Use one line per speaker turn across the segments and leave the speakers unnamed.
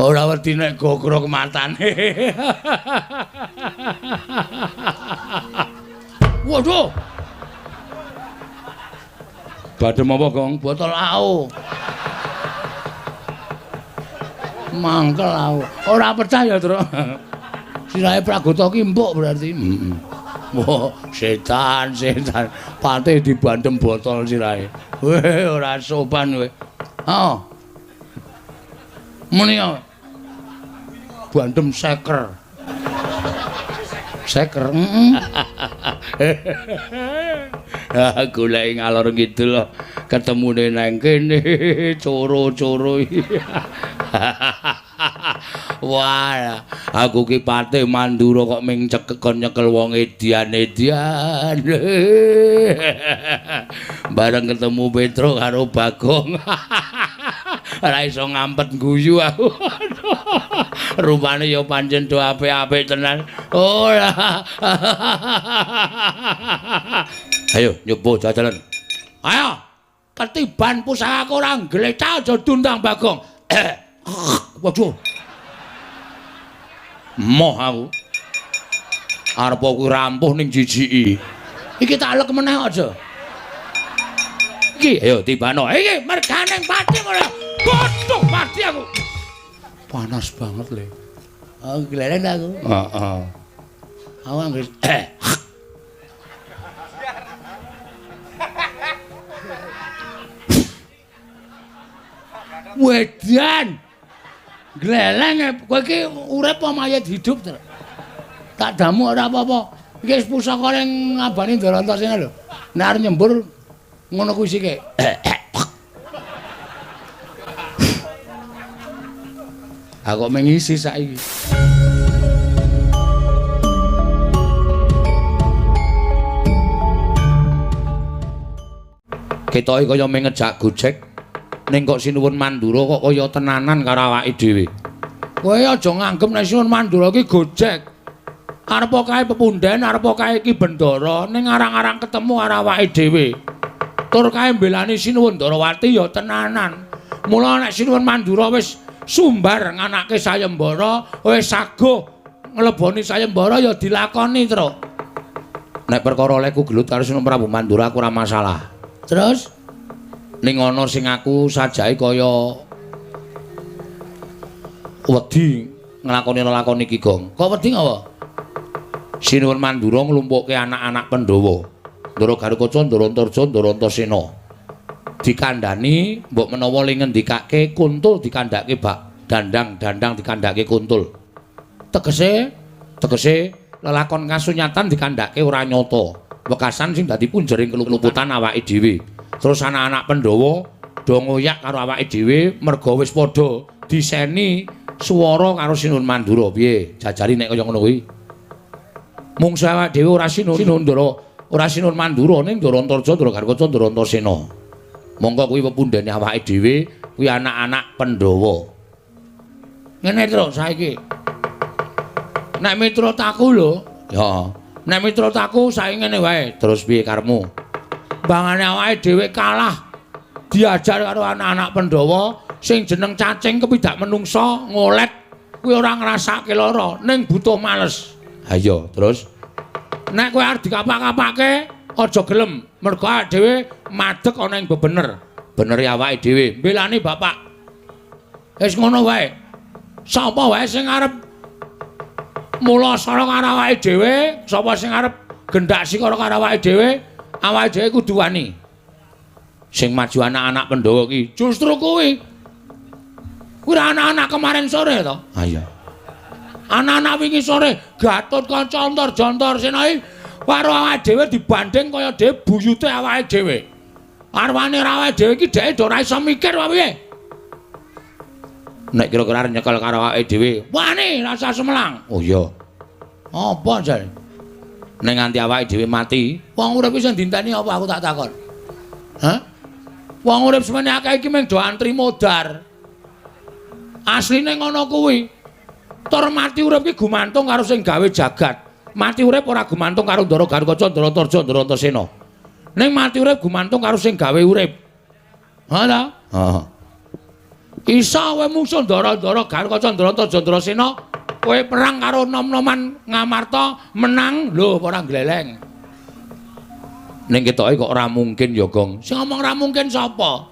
Ora wedi nek gogrok matane. Waduh. Badhe apa, Gong? Botol AO. Mangkel aku. Ora pecah ya, Truk. Sirahe Pragota ki empuk berarti. Heeh. Wah, setan, setan. Patih dibandem botol sirahe. Weh, ora sopan kowe. Heeh. Muni ya. Bandem seker. Seker. Heeh. Ah, goleki ngalor ngidul ketemune nang kene coro-coro. Wah, aku ki patih Mandura kok ming cekekon nyekel wong edian-edian. Bareng ketemu Petro karo Bagong. Ora iso ngampet guyu aku. Rupane ya pancen do apik-apik tenan. Ora. Ayo nyoba jajalan. Ayo. Ketiban pusakaku ora nglecah aja diundang Bagong. Waduh. Moh aku. Arep kuwi rampuh ning jijiki. Iki tak lek meneh aja. Iki ayo tibano. Iki merganing pati ora. Bodoh mati aku. Panas banget le. Oh, gleleng aku. Heeh. Aku anggere Wedan. Gleleng kowe iki urip apa mayit hidup to? Tak damu ora apa-apa. Iki wis pusaka ning ngabani Ndarantasena lho. Nek arep nyembur ngono kuwi sike. Aku kok mengisi saiki. Ketoke kaya meng ngejak gojek. Ning kok Sinuwun Mandura kok kaya tenanan karo awake dhewe. Kowe aja nganggep nek Sinuwun Mandura iki gojek. Arep kae pepunden, arep kae iki bendara, ning arang-arang ketemu karo awake dhewe. Tur kae mbelani Sinuwun Ndarawati ya tenanan. Mula nek Sinuwun Mandura wis sumbar nganake sayembara, wis saguh ngleboni sayembara ya dilakoni, Truk. Nek perkara olehku gelut karo Sinuwun Prabu Mandura aku ora masalah. Terus ning ana sing aku sajae kaya wedi nglakoni lelakon iki, Gong. Kok wedi ngapa? Sinuwun Mandura nglumpukke anak-anak Pandhawa. Ndara Garukaca, Ndara Antarja, Ndara Antasena. Dikandhani mbok menawa le ngendikake kuntul dikandhake bak dandang, dandang dikandhake kuntul. Tegese, tegese lelakon kasunyatan dikandhake ora nyata. Wekasan sing dadi punjering keluputan awake dhewe. Terus anak-anak Pandhawa do ngoyak karo awake dhewe merga wis padha diseni swara karo Sinuwun Mandura. Piye? Jajari nek kaya ngono kuwi. Mungsu awake dhewe ora Sinuwun Ndara, ora Sinuwun Mandura ning Ndara Antarja, Ndara Garukaca, Ndara Antasena. Monggo kuwi pepundhene awake dhewe kuwi anak-anak Pandhawa. Ngene terus saiki. Nek miturut aku lho, ya. Nek miturut aku saiki ngene wae. Terus piye karepmu? Bangane awake dhewe kalah diajar karo anak-anak Pandhawa sing jeneng cacing kepidak menungsa ngolet kuwi ora ngrasake lara ning butuh males. Ha iya, terus nek kowe arep dikapak-kapake aja gelem mergo awake dhewe madeg ana ing bebener. Benere awake dhewe mbelani bapak. Wis ngono wae. Sapa wae sing arep mula sara karo awake dhewe, sapa sing arep gendak sikara karo awake dhewe, awake dhewe kudu wani. Sing maju anak-anak Pandhawa ki justru kuwi. Kuwi anak-anak kemarin sore to? Ha iya. Anak-anak wingi sore Gatotkaca Antarja Antasena iki karo awake dhewe dibanding kaya dhewe buyute awake dhewe. Arwane awake dhewe iki dheke ora iso mikir apa piye. Nek kira-kira nyekel karo awake dhewe, wani rasa sumelang. Oh iya. Apa jare? Nek nganti awake dhewe mati, wong urip iki sing dinteni apa aku tak takon. Hah? Wong urip semene akeh iki mung do antri modar. Asline ngono kuwi. Tur mati urip iki gumantung karo sing gawe jagat. Mati urip ora gumantung karo Ndara Garukaca, Ndara Antarja, Ndara Antasena. Ning mati urip gumantung karo sing gawe urip. Ha ta? Heeh. Iso kowe mungsuh ndara-ndara Garukaca Ndara Antarja kowe perang karo nom-noman Ngamarta menang lho ora gleleng. Ning ketoke kok ora mungkin ya, Gong. Sing ngomong ora mungkin sapa?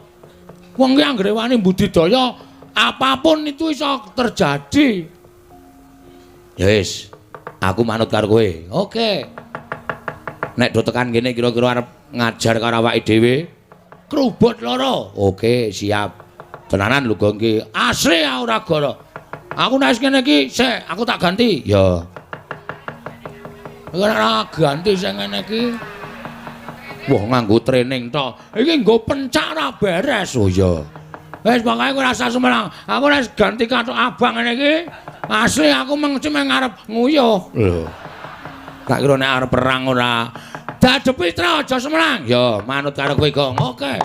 Wong ki anggere wani budidaya apapun itu iso terjadi. Ya wis, aku manut karo kowe. Oke. Nek do tekan kene kira-kira arep ngajar karo awake dhewe. Krubut loro. Oke, siap. Tenanan lho Gong ki. Asli ora goro. Aku nek ngene iki sik, aku tak ganti. Ya. Ora ganti sing ngene iki. Wah, nganggo training to. Iki nggo pencak ora beres. Oh iya. Wis pokoke ora usah sumelang. Aku nek ganti kathok abang ngene iki, asli aku mengci arep nguyuh. Lho. Tak kira nek arep perang ora. Dadepi tra aja sumelang. Ya, manut karo kowe, Gong. Oke.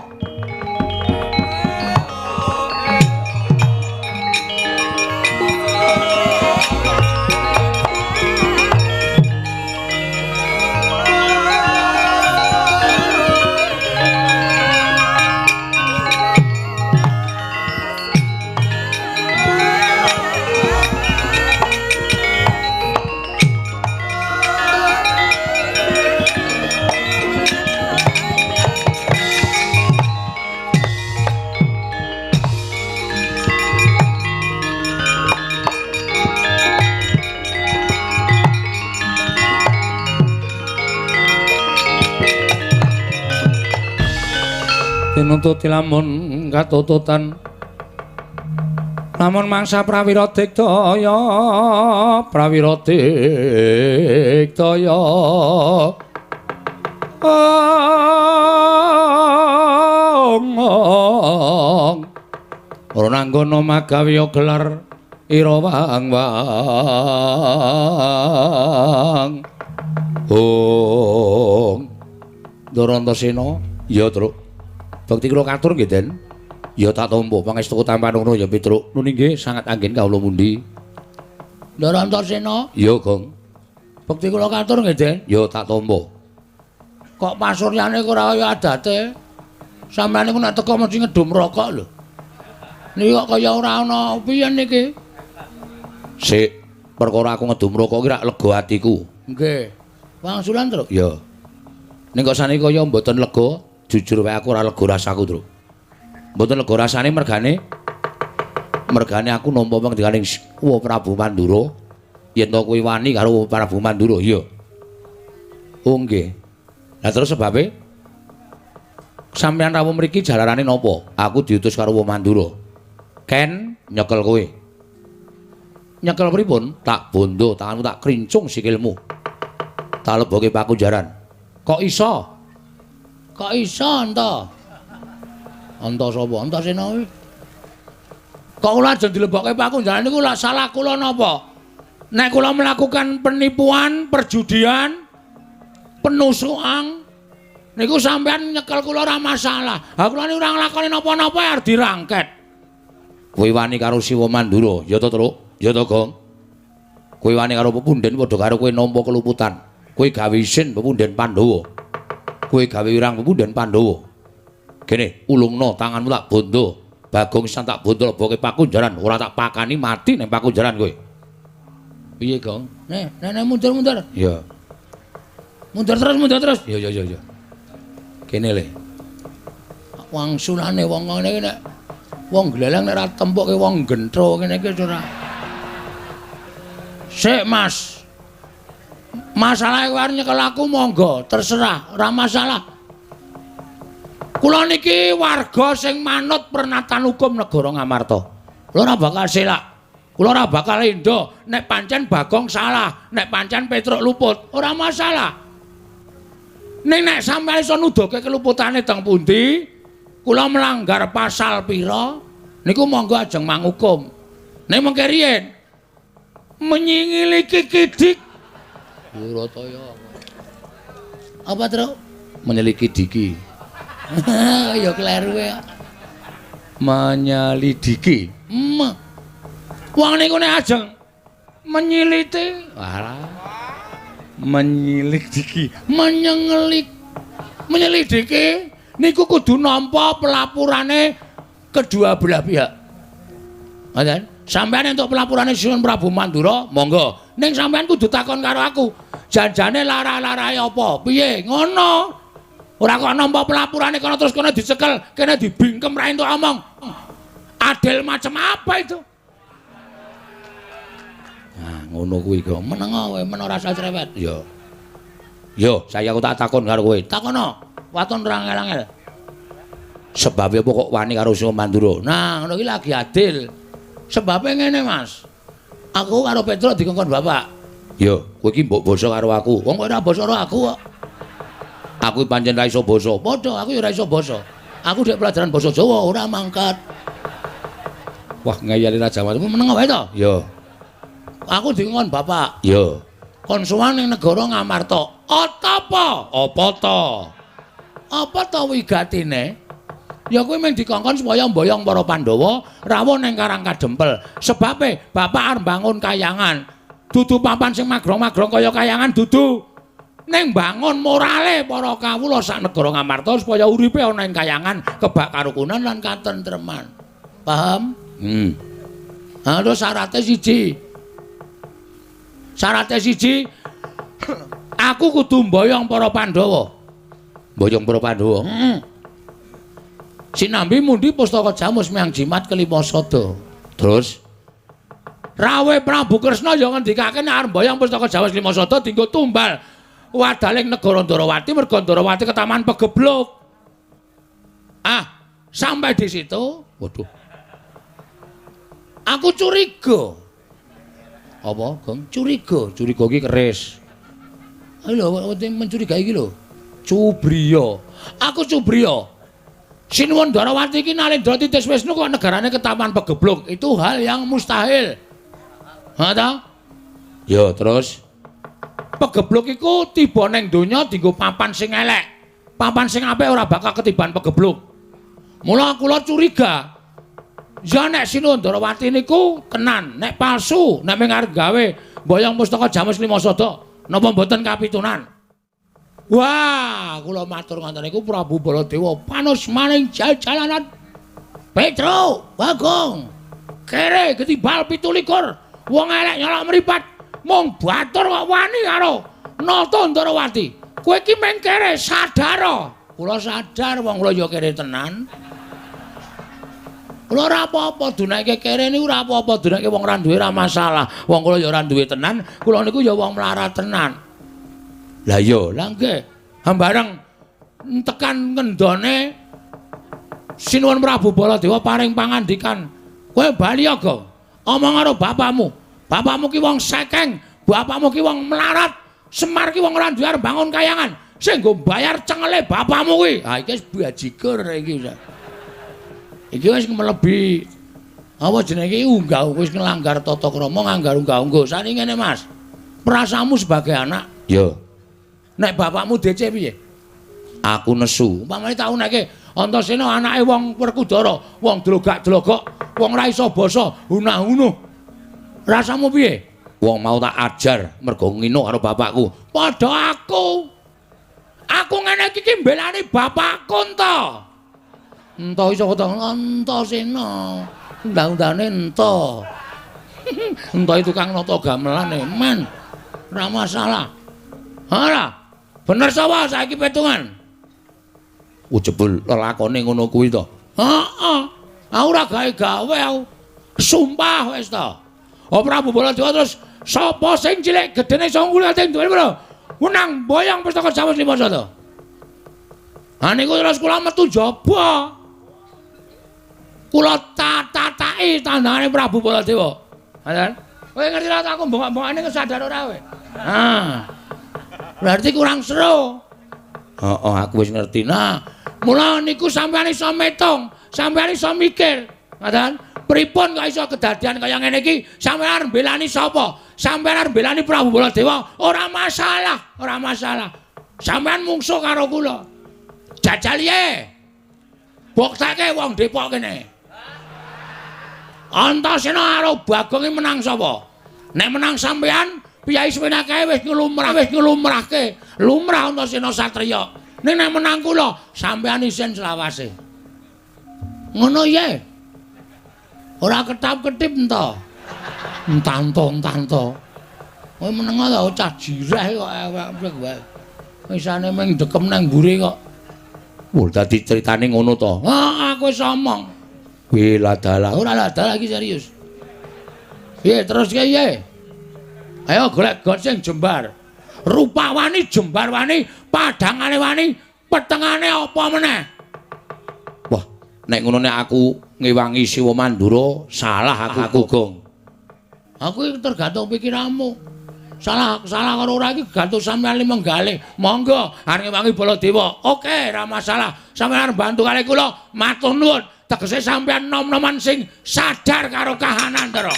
Tinututi lamun katututan lamun mangsa prawira digdaya prawira digdaya ora nanggono magawe gelar ira wang wang ong Ndara Antasena ya Truk. Bekti kula katur nggih, Den. Ya tak tampa pangestu tampan ngono ya Petruk. Nuni nggih sangat anggen kawula mundi. Ndara Antasena? Ya, Gong. Bekti kula katur nggih, Den. Ya tak tampa. Kok pasuryane ora kaya adate? Sampeyan niku nek teko mesti ngedum rokok lho. Niki kok kaya ora ana piye niki? Sik, perkara aku ngedum rokok ki rak lega atiku. Nggih. Wangsulan, Truk? Ya. Ning kok saniki kaya mboten lega. Jujur wae aku ora lega rasaku, Truk. Mboten lega rasane mergane aku nampa pangandikaning Wa Prabu Mandura yen to kuwi wani karo Prabu Mandura, iya. Oh nggih. Lah terus sebabe sampeyan rawuh mriki jalarane napa? Aku diutus karo Wa Mandura. Ken nyekel kowe. Nyekel pripun? Tak bondo tanganmu tak krincung sikilmu. Tak leboke pakunjaran. Kok iso? Kok iso enta? Enta sapa? Antasena kuwi. Kok kula ajeng dilebokke pakunjaran niku lak salah kula napa? Nek kula melakukan penipuan, perjudian, penusukan niku sampean nyekel kula ora masalah. Ha kula niku ora nglakoni napa-napa arep dirangket. Kowe wani karo Siwa Mandura, ya to, Truk? Ya to, Gong? Kowe wani karo pepunden padha karo kowe nampa keluputan. Kowe gawe isin pepunden Pandhawa. Kowe gawe wirang pepunden Pandhawa. Kene ulungno tanganmu tak bondo. Bagong sisan tak bondo leboke pakunjaran, ora tak pakani mati ning pakunjaran kowe. Piye, Gong? Nih, nih mundur-mundur. Iya. Mundur terus, mundur terus. Iya, iya, iya. Kene le. Wangsulane wong ngene iki nek wong gleleng nek ora tempukke wong gentro ngene iki ora. Sik, Mas. Masalahe kowe arep nyekel aku monggo, terserah, ora masalah. Kula niki warga sing manut pernatan hukum negara Ngamarta. Kula ora bakal selak. Kula ora bakal endo nek pancen Bagong salah, nek pancen Petruk luput, ora masalah. Ning nek sampeyan iso nuduhke keluputane teng pundi, kula melanggar pasal pira, niku monggo ajeng mangukum. Ning mengke riyen menyingiliki kidik Wirataya. Apa, Truk? Menyeliki diki. Ya kleru ya. Menyelidiki. Wong niku nek ajeng menyiliti, walah. Menyelidiki, menyengelik. Menyelidiki niku kudu nampa pelapurane kedua belah pihak. Ngoten. Sampeyan entuk pelapurane Sinuwun Prabu Mandura, monggo. Ning sampeyan kudu takon karo aku. Janjane lara-larae apa? Piye? Ngono. Ora kok nampa pelapurane kono terus kono dicekel, kene dibingkem ra entuk omong. Adil macam apa itu? Nah, ngono kuwi kok. Meneng kowe, men ora usah cerewet. Ya. Yo, saya aku tak takon karo kowe. Takono. Waton ora angel-angel. Sebabe apa kok wani karo Sinuwun Mandura? Nah, ngono iki lagi adil. Sebabe ngene, Mas. Aku karo Petro dikongkon bapak. Yo, kowe iki mbok basa karo aku. Wong kok ora basa karo aku kok. Aku pancen ra iso basa. Padha, aku ya ora iso basa. Aku dhek pelajaran basa Jawa ora mangkat. Wah, ngeyeli Raja Watu. Meneng wae to? Yo. Aku dikongkon bapak. Yo. Kon sowan ning negara Ngamarta. Apa? Apa to? Apa to wigatine? Ya kuwi mung dikongkon supaya mboyong para Pandhawa rawuh ning Karang Kadempel. Sebabe bapak arep mbangun kayangan. Dudu papan sing magrong-magrong kaya kayangan dudu. Ning mbangun morale para kawula sak negara Ngamarta supaya uripe ana ing kayangan kebak karukunan lan katentreman. Paham? Ha terus syarate siji. Syarate siji aku kudu mboyong para Pandhawa. Mboyong para Pandhawa. Heeh. Sinambi mundi pustaka jamus miang jimat kelima sada. Terus Rawe Prabu Kresna ya ngendikake nek arep mboyong pustaka jamus lima sada dienggo tumbal wadaling negara Ndarawati merga Ndarawati ketaman pegebluk. Ah, sampai di situ, waduh. Aku curiga. Apa, Gong? Curiga, curiga iki keris. Ayo lho, mencurigai iki lho. Cubriya. Aku cubriya. Sinuwun Ndarawati iki nalendra titis Wisnu kok negarane ketaman pegebluk. Itu hal yang mustahil. Ha ta? Ya, terus pegebluk iku tiba ning donya dienggo papan sing elek. Papan sing apik ora bakal ketiban pegebluk. Mula kula curiga. Ya nek Sinuwun Ndarawati niku tenan, nek palsu, nek mung arep gawe mboyong pustaka jamus lima sada, napa mboten kapitunan? Wah, kula matur ngoten niku Prabu Baladewa panus maning jajalanan. Petro, Bagong. Kere ketibal 27. Wong elek nyolok mripat. Mung batur kok wani karo Nata Ndarawati. Kowe iki mung kere sadar. Kula sadar wong kula ya kere tenan. Kula ora apa-apa dunake kere niku ora apa-apa, dunake wong ora duwe ora masalah. Wong kula ya ora duwe tenan, kula niku ya wong melarat tenan. Lah iya, lah nggih. Hambareng tekan ngendone Sinuwun Prabu Baladewa paring pangandikan, "Kowe bali ya, Gong. Omong karo bapakmu. Bapakmu ki wong sekeng, bapakmu ki wong melarat, Semar ki wong ora duwe arep bangun kayangan. Sing nggo bayar cengele bapakmu kuwi." Ha iki wis bajigur iki. Iki wis mlebi apa jenenge iki unggah wis nglanggar tata krama, nganggar unggah-ungguh. Saniki ngene, Mas. Perasaanmu sebagai anak, ya. Nek bapakmu DC piye? Aku nesu. Umpamane tau neke Antasena anake wong Werkudara, wong dlogak-dlogok, wong ora iso basa, hunah-hunuh. Rasamu piye? Wong mau tak ajar mergo ngino karo bapakku. Padha aku. Aku ngene iki ki mbelani bapakku ento. Ento iso to Antasena. Undang-undane ento. Ento tukang nata gamelan e, men. Ora masalah. Ora. Bener sapa saiki petungan? Oh jebul lelakone ngono kuwi to. Heeh. Aku ora gawe-gawe aku. Sumpah wis to. Oh Prabu Baladewa terus sapa sing cilik gedene iso ngulate duwe lho. Menang boyong pustaka Jawa lima sada. Ha niku terus kula metu jaba. Kula tatataki tandangane Prabu Baladewa. Ngoten. Kowe ngerti ra aku mbongok-mbongokane sadar ora kowe? Ah. Berarti kurang seru. Heeh, aku wis ngerti. Nah, mula niku sampeyan iso metung, sampeyan iso mikir. Ngoten. Pripun kok iso kedadian kaya ngene iki? Sampeyan arep mbelani sapa? Sampeyan arep mbelani Prabu Baladewa? Ora masalah, ora masalah. Sampeyan mungsuh karo kula. Jajal ye. Bukteke wong Depok kene. Antasena karo Bagong iki menang sapa? Nek menang sampeyan, piyai semene kae wis nglumrah, wis nglumrahke. Lumrah Antasena satriya. Ning nek menang kula, sampeyan isin selawase. Ngono ye. Ora ketap-ketip ento. Entanto-entanto. Kowe meneng ta cah jireh kok ewek wae. Isane mung dekem nang mburi kok. Wah, dadi critane ngono to. Ah, aku wis omong. Kuwi ladalah. Ora ladalah iki serius. Piye terus piye? Ayo golek got sing jembar. Rupa wani, jembar wani, padhangane wani, petengane apa meneh? Wah, nek ngono nek aku ngewangi Siwa Mandura, salah aku, Gong. Aku iki tergantung pikiranmu. Salah salah karo ora iki gantung sampeyan menggalih. Monggo arep ngewangi Baladewa. Oke, ora masalah. Sampeyan arep bantu kali kula, matur nuwun. Tegese sampeyan nom-noman sing sadar karo kahanan, Ndara.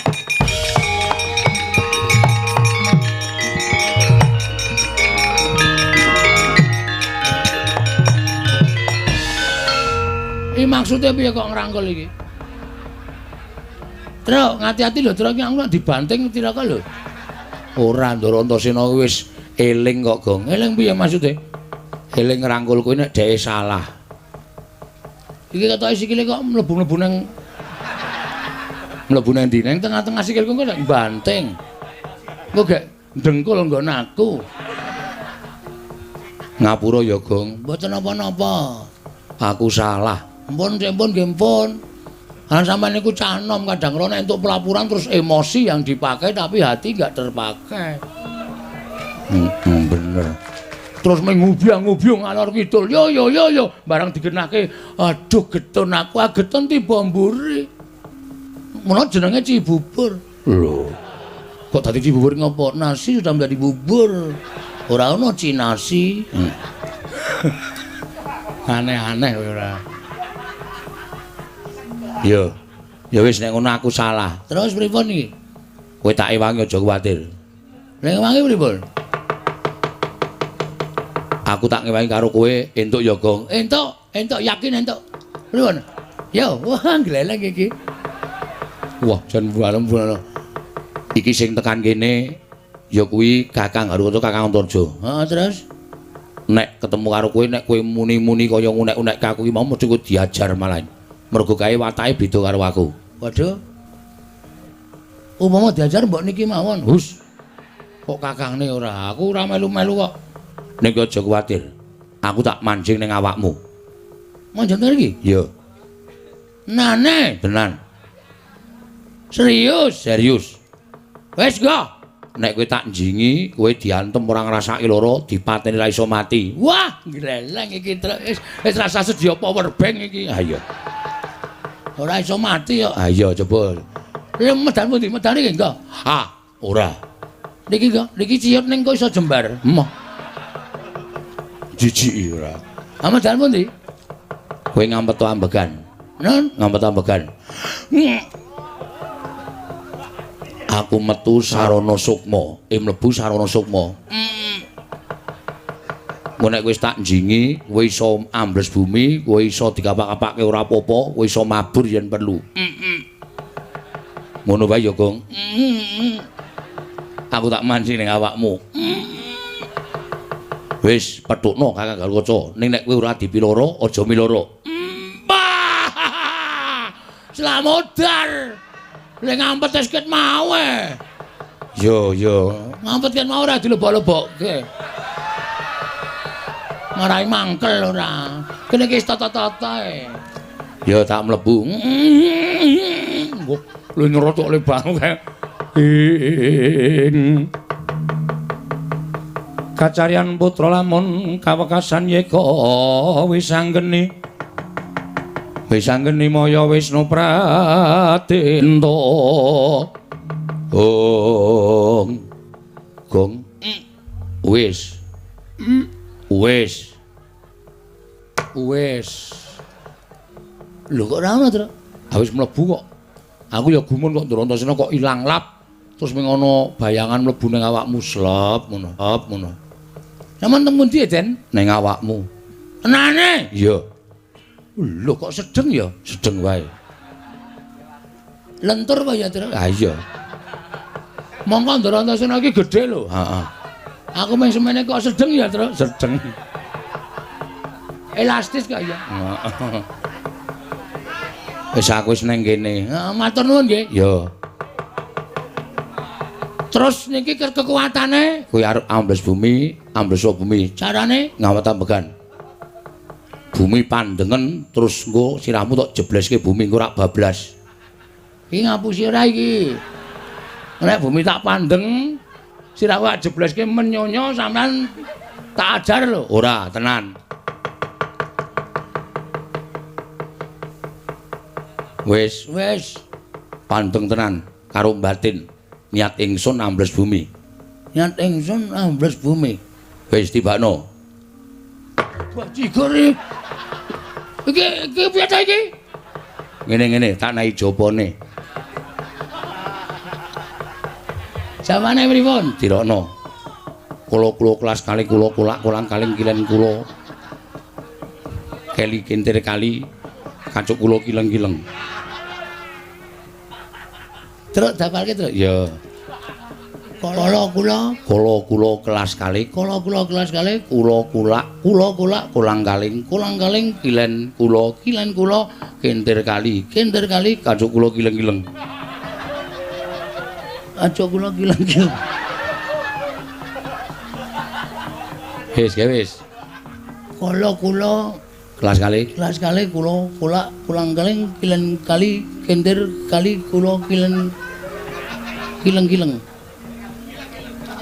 Iki maksudnya piye kok ngrangkul iki? Truk, ngati-ati lho, Truk, iki aku nek dibanting cilaka lho. Ora, Ndara Antasena wis eling kok, Gong. Eling piye maksude? Eling ngrangkul kuwi nek dheke salah. Iki ketoke sikile kok mlebu-mlebu nang mlebu nang ndi? Nang tengah-tengah sikilku kok nek banting. Engko gek dengkul nggon aku. Ngapura ya, Gong. Mboten napa-napa. Aku salah. Ampun, ampun, nggih ampun. Lan sampean niku cah nom kadang rono entuk pelaporan terus emosi yang dipakai tapi hati enggak terpakai. Bener. Terus mengubyang-ngubyung ngalor kidul. Yo yo yo yo, barang digenahke, aduh getun aku, ah getun tiba mburi. Mula jenenge Cibubur. Lho. Kok dadi Cibubur ngopo? Nasi sudah menjadi bubur. Ora ono cinasi. Aneh-aneh ora. Yo. Ya wis nek ngono aku salah. Terus pripun iki? Kowe tak ewangi aja kuwatir. Nek ewangi pripun? Aku tak ngewangi karo kowe entuk ya, Gong. Entuk, entuk yakin entuk. Pripun? Yo, wah gleleng iki. Wah, jan bareng-bareng. Iki sing tekan kene ya kuwi Kakang Harukaca, Kakang Antarja. Heeh, terus nek ketemu karo kowe nek kowe muni-muni kaya ngunek-unek aku iki mau mesti kowe diajar malah. Mergo kae watake beda karo aku. Waduh. Upama diajar mbok niki mawon. Hus. Kok kakangne ora? Aku ora melu-melu kok. Nek aja kuwatir. Aku tak mancing ning awakmu. Manjing iki? Iya. Nane, tenan. Serius, serius. Wis go. Nek kowe tak njingi, kowe diantem ora ngrasake lara, dipateni ra iso mati. Wah, gleleng iki wis wis rasa sedia power bank iki. Ha iya. Ora iso mati kok. Ha iya coba. Lha medan pundi? Medan iki engko. Ha, ora. Niki kok, niki ciyut ning kok iso jembar. Emoh. Jijiki ora. Ha medan pundi? Kowe ngampet ambegan. Nun, ngampet ambegan. Aku metu sarana sukma, mlebu sarana sukma. Engko nek wis tak njingi, kowe iso ambles bumi, kowe iso dikapak-kapake ora apa-apa, kowe iso mabur yen perlu. Ngono wae ya, Gong. Aku tak mancing ning awakmu. Wis petukno Kakang Garukaca, ning nek kowe ora dipiloro, aja miloro. Slamodar. Lek ngampet wis ket mau e. Yo yo, ngampet ket mau ora dilebok-lebokke. Marai mangkel ora. Kene iki wis tata-tata e. Ya tak mlebu. Wah, lu nyerocok le banget. Kacaryan putra lamun kawekasan yeka wis anggeni. Wis anggeni maya Wisnu Pratenta. Gong. Gong. Wis. Wis. Wis. Lho kok ora ono, Tru? Ha wis mlebu kok. Aku ya gumun kok Ndara Antasena kok ilang lap. Terus ming ana bayangan mlebu ning awakmu slep ngono. Slep ngono. Sampeyan teng pundi, Den? Ning awakmu. Tenane? Iya. Lho kok sedeng ya? Sedeng wae. Lentur wae ya, Tru? Ha iya. Mongko Ndara Antasena iki gedhe lho. Heeh. Aku mung semene kok sedeng ya, Tru? Sedeng. Elastis kok ya. Heeh. Wis aku wis nang kene. Heeh, matur nuwun nggih. Ya. Terus niki kekuatane kuwi arep ambles bumi, ambles bumi. Carane ngawet ambegan. Bumi pandengen terus engko sirahmu tok jebleske bumi engko rak bablas. Iki ngapusi ora iki. Nek bumi tak pandeng, sirahku tak jebleske menyonyo sampean tak ajar lho. Ora, tenan. Wis, wis. Pandeng tenan karo batin. Niat ingsun ambles bumi. Niat ingsun ambles bumi. Wis tibakno. Bajigur iki. Iki iki piye ta iki? Ngene-ngene tak naik jopone. Jamane pripun? Dirokno. Kula-kula kelas kali kula kulak kolang kaling kilen kula. Keli kintir kali kacuk kula kileng-kileng. Truk dapalke truk. Ya. Kala kula, kala kula kelas kali, kala kula kelas kali, kula kulak, kula kulak kolang kaling, kolang kaling kilen kula, kilen kula kintir kali, kintir kali kacuk kula kileng-kileng. Kacuk kula kileng-kileng. Wis, wis. Kala kula kelas kali, kelas kali kula kulak kolang kaling kilen kali kintir kali kula kilen kileng-kileng.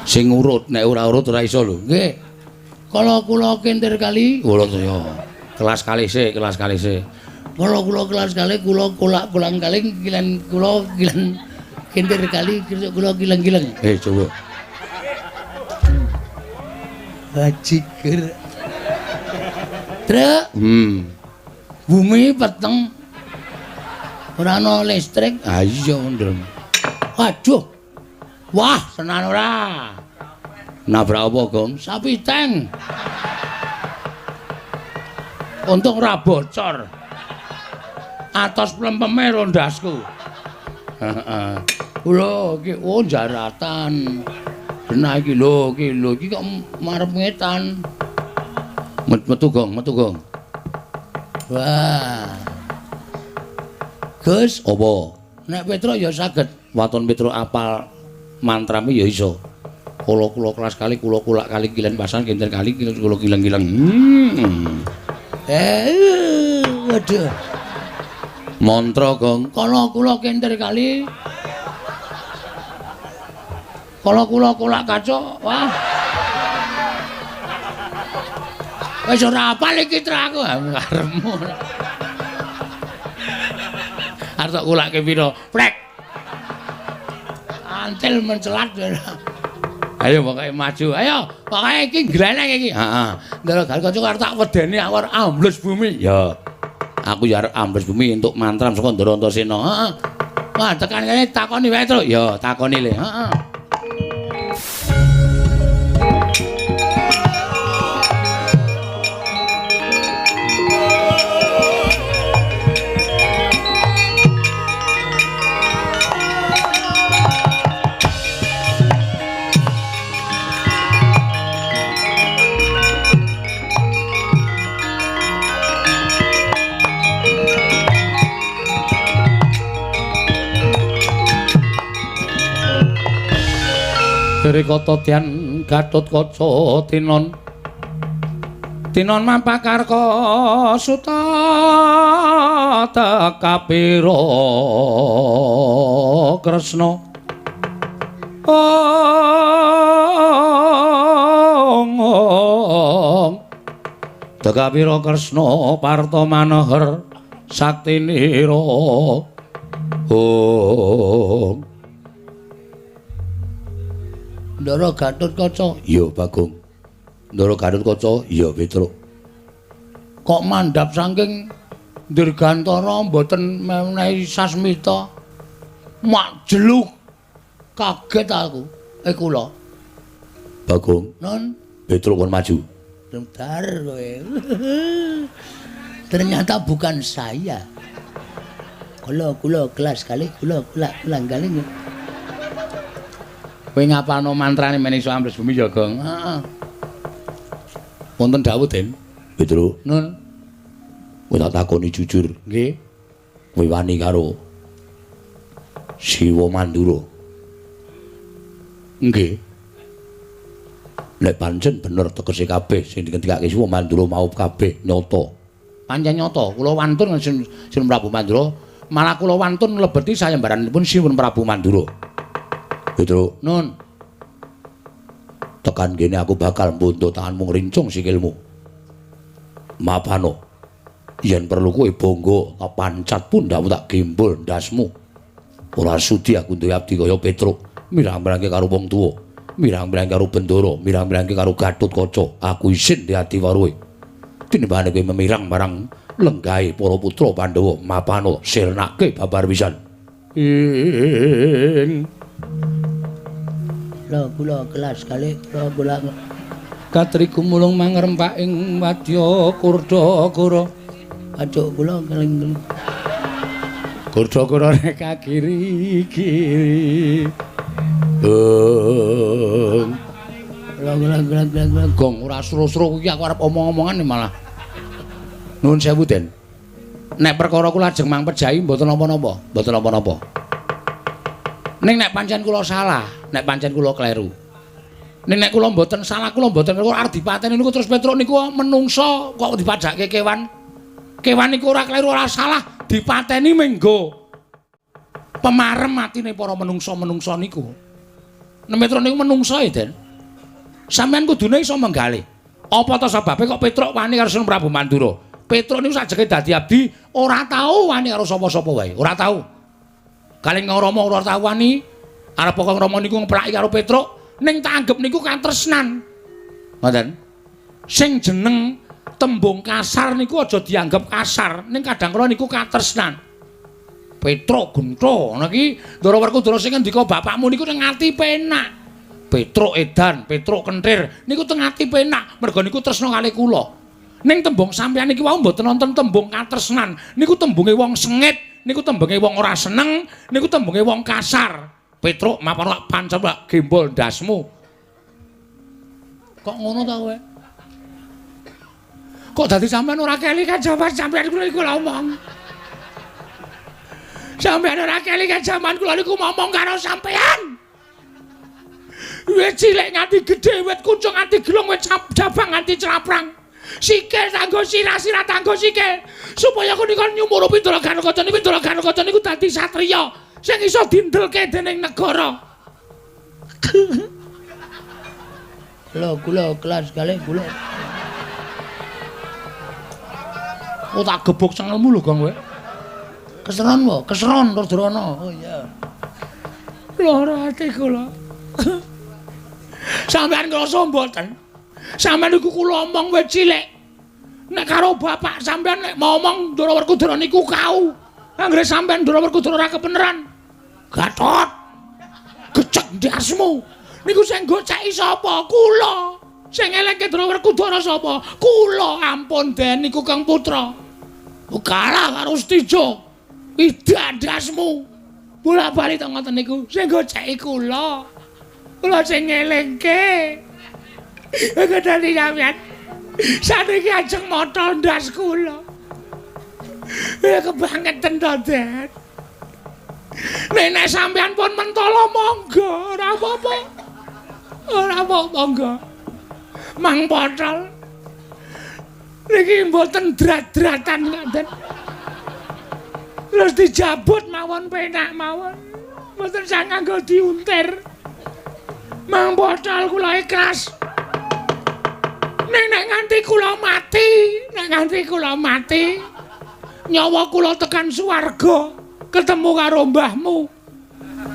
Sing urut nek ora urut ora iso lho. Nggih. Kala kula kintir kali kula ya. Kelas kali sik, kelas kali sik. Kala kula kelas kali kula kulak kolang kaling kilen kula kilen kintir kali kula kileng-kileng. Eh coba. Bajigur. Truk. Bumi peteng. Ora ana listrik. Ha iya ndrem. Waduh. Wah, tenan ora. Nabrak apa, Gong? Sapi tank. Untung ora bocor. Atos plempeme rondasku. Heeh. Lho iki oh jaratan. Genah iki lho, iki lho iki kok marep ngetan. Metu Gong, metu Gong. Wah. Gus, apa? Nek Petruk ya saged. Waton Petruk apal mantrame ya iso. Kula-kula kelas kali, kula kulak kali kilen pasan kinten kali kilen kula kileng-kileng. Waduh. Mantra Gong. Kala kula kintir kali. Kala kula kulak kacuk. Wah. Wis ora apal iki tra aku karepmu. Arep tok kulake pira? Plek. Antil mencelat. Ayo pokoke maju. Ayo, pokoke iki gleneng iki. Heeh. Ndara Garukaca arep tak wedeni aku arep ambles bumi. Ya. Aku ya arep ambles bumi entuk mantram saka Ndara Antasena. Heeh. Wah, tekan kene takoni wae, Truk. Ya, takoni le. Heeh. Rikata Dian Gatotkaca tinon tinon mampakarka suta tekapira Kresna ong tekapira Kresna parta manohar saktinira ong. Ndara Gatotkaca. Iya, Bagong. Ndara Gatotkaca, iya Petruk. Kok mandhap saking Dirgantara mboten menehi sasmita. Mak jeluk. Kaget aku. Kula. Bagong. Non, Petruk kon maju. Bentar kowe. Ternyata bukan saya. Kula kula kelas kali kula kula ulang kali. Kowe ngapalno mantrane men iso ambles bumi ya, Gong? Heeh. Wonten dawuh, Den. Petruk. Nun. Kowe tak takoni jujur. Nggih. Kowe wani karo Siwa Mandura? Nggih. Nek pancen bener tegese kabeh sing dingendikake Siwa Mandura mau kabeh nyata. Pancen nyata, kula wantun Sinuwun Prabu Mandura, malah kula wantun mlebeti sayembaranipun Sinuwun Prabu Mandura. Petruk, nun. Tekan kene aku bakal mbuntu tanganmu ngrincung sikilmu. Mapano. Yen perlu kowe bangga tak pancat pundhakmu tak gembol ndasmu. Ora sudi aku duwe abdi kaya Petruk, mirang-mirangke karo wong tuwa, mirang-mirangke karo Bendara, mirang-mirangke karo Gatotkaca. Aku isin di ati waruhe. Tinimbangane kowe memirang marang lenggahe para putra Pandhawa, mapano sirnake babar pisan. Ing
Lho kula kelas kalih kula kula
katri gumulung mangrempak ing wadya Kurdakara.
Ajuk kula keling-keling.
Kurdakara rek kiri-kiri.
Kula kula kula kula.
Gong ora sro-sro kuwi aku arep omong-omongan malah. Nuwun sewu, Den. Nek perkara kula ajeng mang pejahi mboten napa-napa, mboten napa-napa. Ning nek pancen kula salah, nek pancen kula kleru. Ning nek kula mboten salah, kula mboten kleru arep dipateni niku terus Petruk niku menungsa kok dipadhakke kewan. Kewan niku ora kleru ora salah, dipateni menggo pemarem atine para menungsa-menungsa niku. Nek Petruk niku menungsa e, Den. Sampeyan kudune iso menggalih. Apa ta sebabe kok Petruk wani karo Sinuwun Prabu Mandura? Petruk niku sajeke dadi abdi ora tau wani karo sapa-sapa wae, ora tau. Kalih Rama ora tau wani, arep kok Rama niku ngeplaki karo Petruk, ning tak anggep niku katresnan. Ngoten. Sing jeneng tembung kasar niku aja dianggep kasar, ning kadang kala niku katresnan. Petruk gentho ngono iki Ndara Werkudara sing ngendika bapakmu niku ning ati penak. Petruk edan, Petruk kenthir niku teng ati penak, merga niku tresna kalih kula. Ning tembung sampeyan iki wau mboten wonten tembung katresnan, niku tembunge wong sengit, niku tembunge wong ora seneng, niku tembunge wong kasar. Petruk mapan lak pancen lak gembol ndasmu. Kok ngono ta kowe? Kok dadi sampeyan ora kelingan jaman sampeyan kula iku ngomong. Sampeyan ora kelingan jaman kula niku ngomong karo sampeyan. Wit cilik nganti gedhe, wit kuncung nganti gelung, wit jabang nganti craprang. Sikil tanggo sirah, sirah tanggo sikil. Supaya aku niku nyumurupi Ndara Gatotkaca niku, Ndara Gatotkaca niku dadi satriya sing iso dindelke dening negara.
Lho kula kelas kalih kula.
Oh tak gebuk cengelmu lho Gong kowe.
Keseron wae, keseron Rudrono. Oh iya.
Lara ati kula. Sampeyan ngrasa mboten? Sampeyan niku kula omong wit cilik. Nek karo bapak sampeyan nek ngomong Ndara Werkudara niku kau. Anggere sampeyan Ndara Werkudara ora kebeneran. Gatot. Gecek ndasmu. Niku sing goceki sapa? Kula. Sing eleke Ndara Werkudara sapa? Kula. Ampun Den niku Kang Putra. Kalah karo Setija. Idak ndasmu. Bola-bali to ngoten niku sing goceki kula. Kula sing ngelingke. Kedali sampeyan. Saniki ajeng motol ndas kula. Kebangeten to, Den. Nek sampeyan pun mentolo monggo, ora apa-apa. Ora apa-apa monggo. Mang potol. Niki mboten drat-dratan ngoten. Terus dijabut mawon penak mawon. Mboten sang nganggo diuntir. Mang potol kula ikhlas. Nek nganti kula mati, nek nganti kula mati, nyawa kula tekan swarga, ketemu karo mbahmu.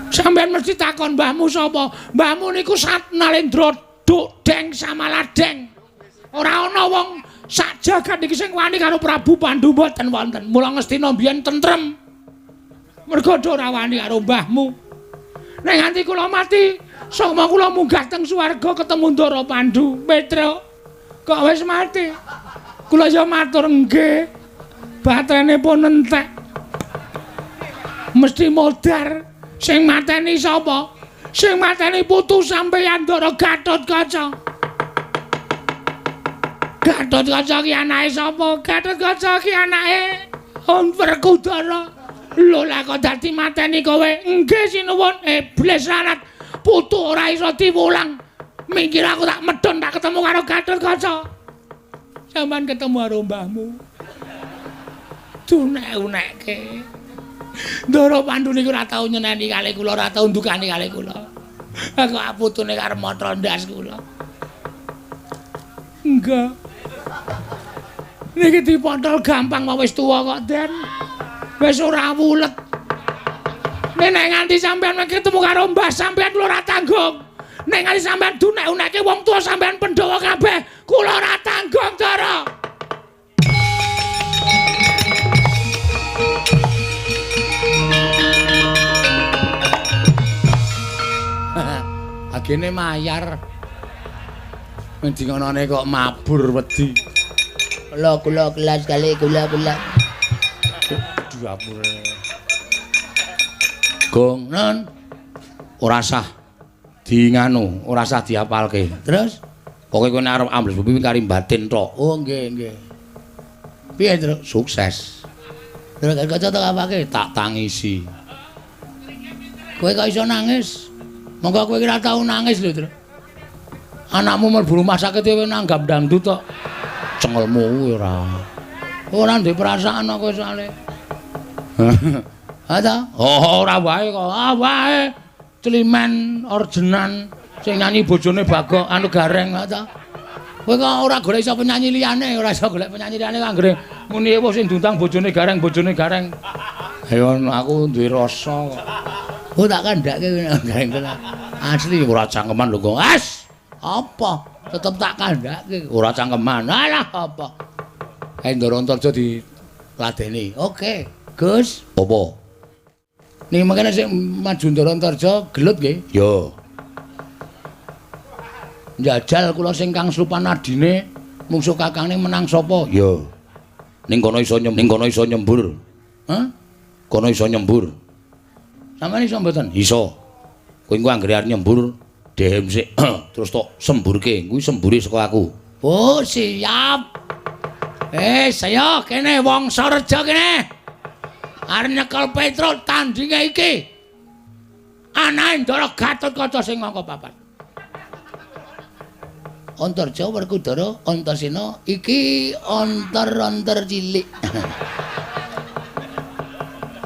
Sampeyan mesti takon mbahmu sapa? Mbahmu niku Sat Nalendra Duk Deng Samaladeng. Ora ana wong sak jagat niki sing wani karo Prabu Pandu mboten wonten. Mula Ngastina mbiyen tentrem. Mergo ora wani karo mbahmu. Nek nganti kula mati, sanga kula munggah teng swarga ketemu Ndara Pandu. Petruk kok wis mati. Kula ya matur nggih. Baterene pun entek. Mesti modar. Sing mateni sapa? Sing mateni putu sampeyan Ndara Gatotkaca. Gatotkaca ki anake sapa? Gatotkaca ki anake Om Werkudara. Lho lah kok dadi mateni kowe? Nggih sinuwun, iblis lanat. Putu ora iso diwulang. Minggir aku tak medhon tak ketemu karo Gatotkaca. Sampeyan ketemu karo mbahmu. Dunek-unekke. Ndara Pandu niku ora tau nyeneni kalih kula, ora tau ndukani kalih kula. Aku putune karo motro ndas kula. Enggak. Niki dipontol gampang wae wis tuwa kok, Den. Wis ora wulet. Nek nganti sampean ketemu karo mbah sampean kula ora tanggung. Nek nganti sampean dunek-unekke wong tuwa sampean Pandhawa kabeh, kula ora tanggung, Ndara. Agene mayar. Ngendi ngonone kok mabur wedi.
Kula kula kelas kali kula kula.
Dapure. Gong non ora sah di nganu, ora sah diapalke.
Terus
pokoke kowe nek arep ambles bumi kari batin tok.
Oh nggih nggih. Piye, Truk?
Sukses.
Terus kaca tak apake?
Tak tangisi.
Kowe kok iso nangis?
Monggo kowe ora tau nangis lho, Truk. Anakmu mlebu rumah sakit kowe nanggap dangdut tok. Cengelmu kuwi ora.
Ora ndek perasaan kok kowe soalé. Ha ta?
Oh, ora wae kok. Ah wae. Climen orjenan sing nyanyi bojone Bagong anu Gareng
ha ta. Kowe kok ora golek iso penyanyi liyane, ora iso golek penyanyi liyane anggere
muni ewuh sing diundang bojone Gareng, bojone Gareng. Ayo aku duwe rasa kok.
Oh tak kandhake Gareng tenan.
Asli ora cangkeman lho kok. As,
apa? Tetep tak kandhake.
Ora cangkeman.
Alah apa?
Kae Ndara Antarja diladeni.
Oke, Gus.
Apa?
Niki mangkene sing maju Ndara Antarja gelut nggih?
Ya.
Njajal kula sing kang slupan adine mungsuh kakangne menang sapa?
Ya. Ning kono iso ning kono iso nyembur.
Hah?
Kono iso nyembur.
Sampeyan iso mboten?
Iso. Kowe engko anggere arep nyembur dehem sik terus tok semburke. Kuwi sembure saka aku.
Oh, siap.
Saya kene wong Sareja kene. Arep nyekel Petruk tandinge iki. Anake Ndara Gatotkaca sing angka papat.
Antarja Werkudara Antasena iki onter-onter cilik.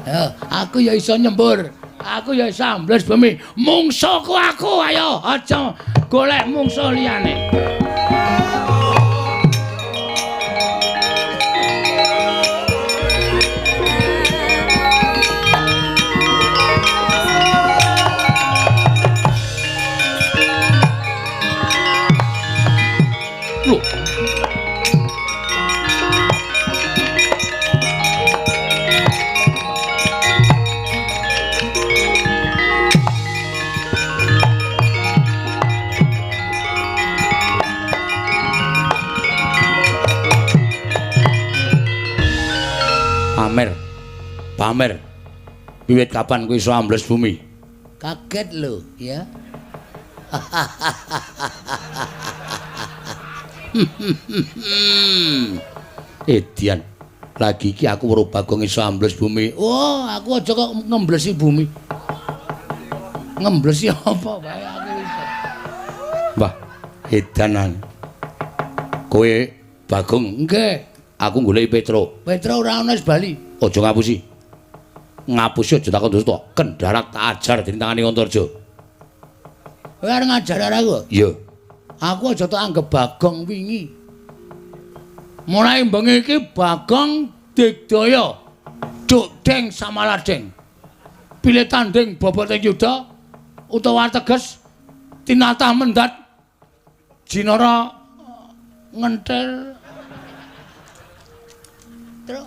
Ya,
aku ya iso nyembur. Aku ya iso ambles bumi. Mungsuhku aku, ayo aja golek mungsuh liyane. Lho. Pamer. Pamer. Wiwit kapan kowe iso ambles bumi?
Kaget lho, ya.
Edian, lagi iki aku weruh Bagong iso ambles bumi.
Oh, aku aja kok ngemblesi bumi. Ngemblesi apa wae aku iso.
Mbah, edanan. Kowe Bagong,
nggih.
Aku goleki Petruk.
Petruk ora ana wis bali.
Aja ngapusi. Ngapusi aja takon dosa. Kendharat tak ajar dening tangane Antarja.
Kowe arep ngajar aku?
Iya.
Aku aja tak anggep Bagong wingi. Mulai bengi iki Bagong digdaya. Duk deng samaladeng. Pilih tanding boboting yuda utawa teges tinatah mendat jinara ngenthel. Truk.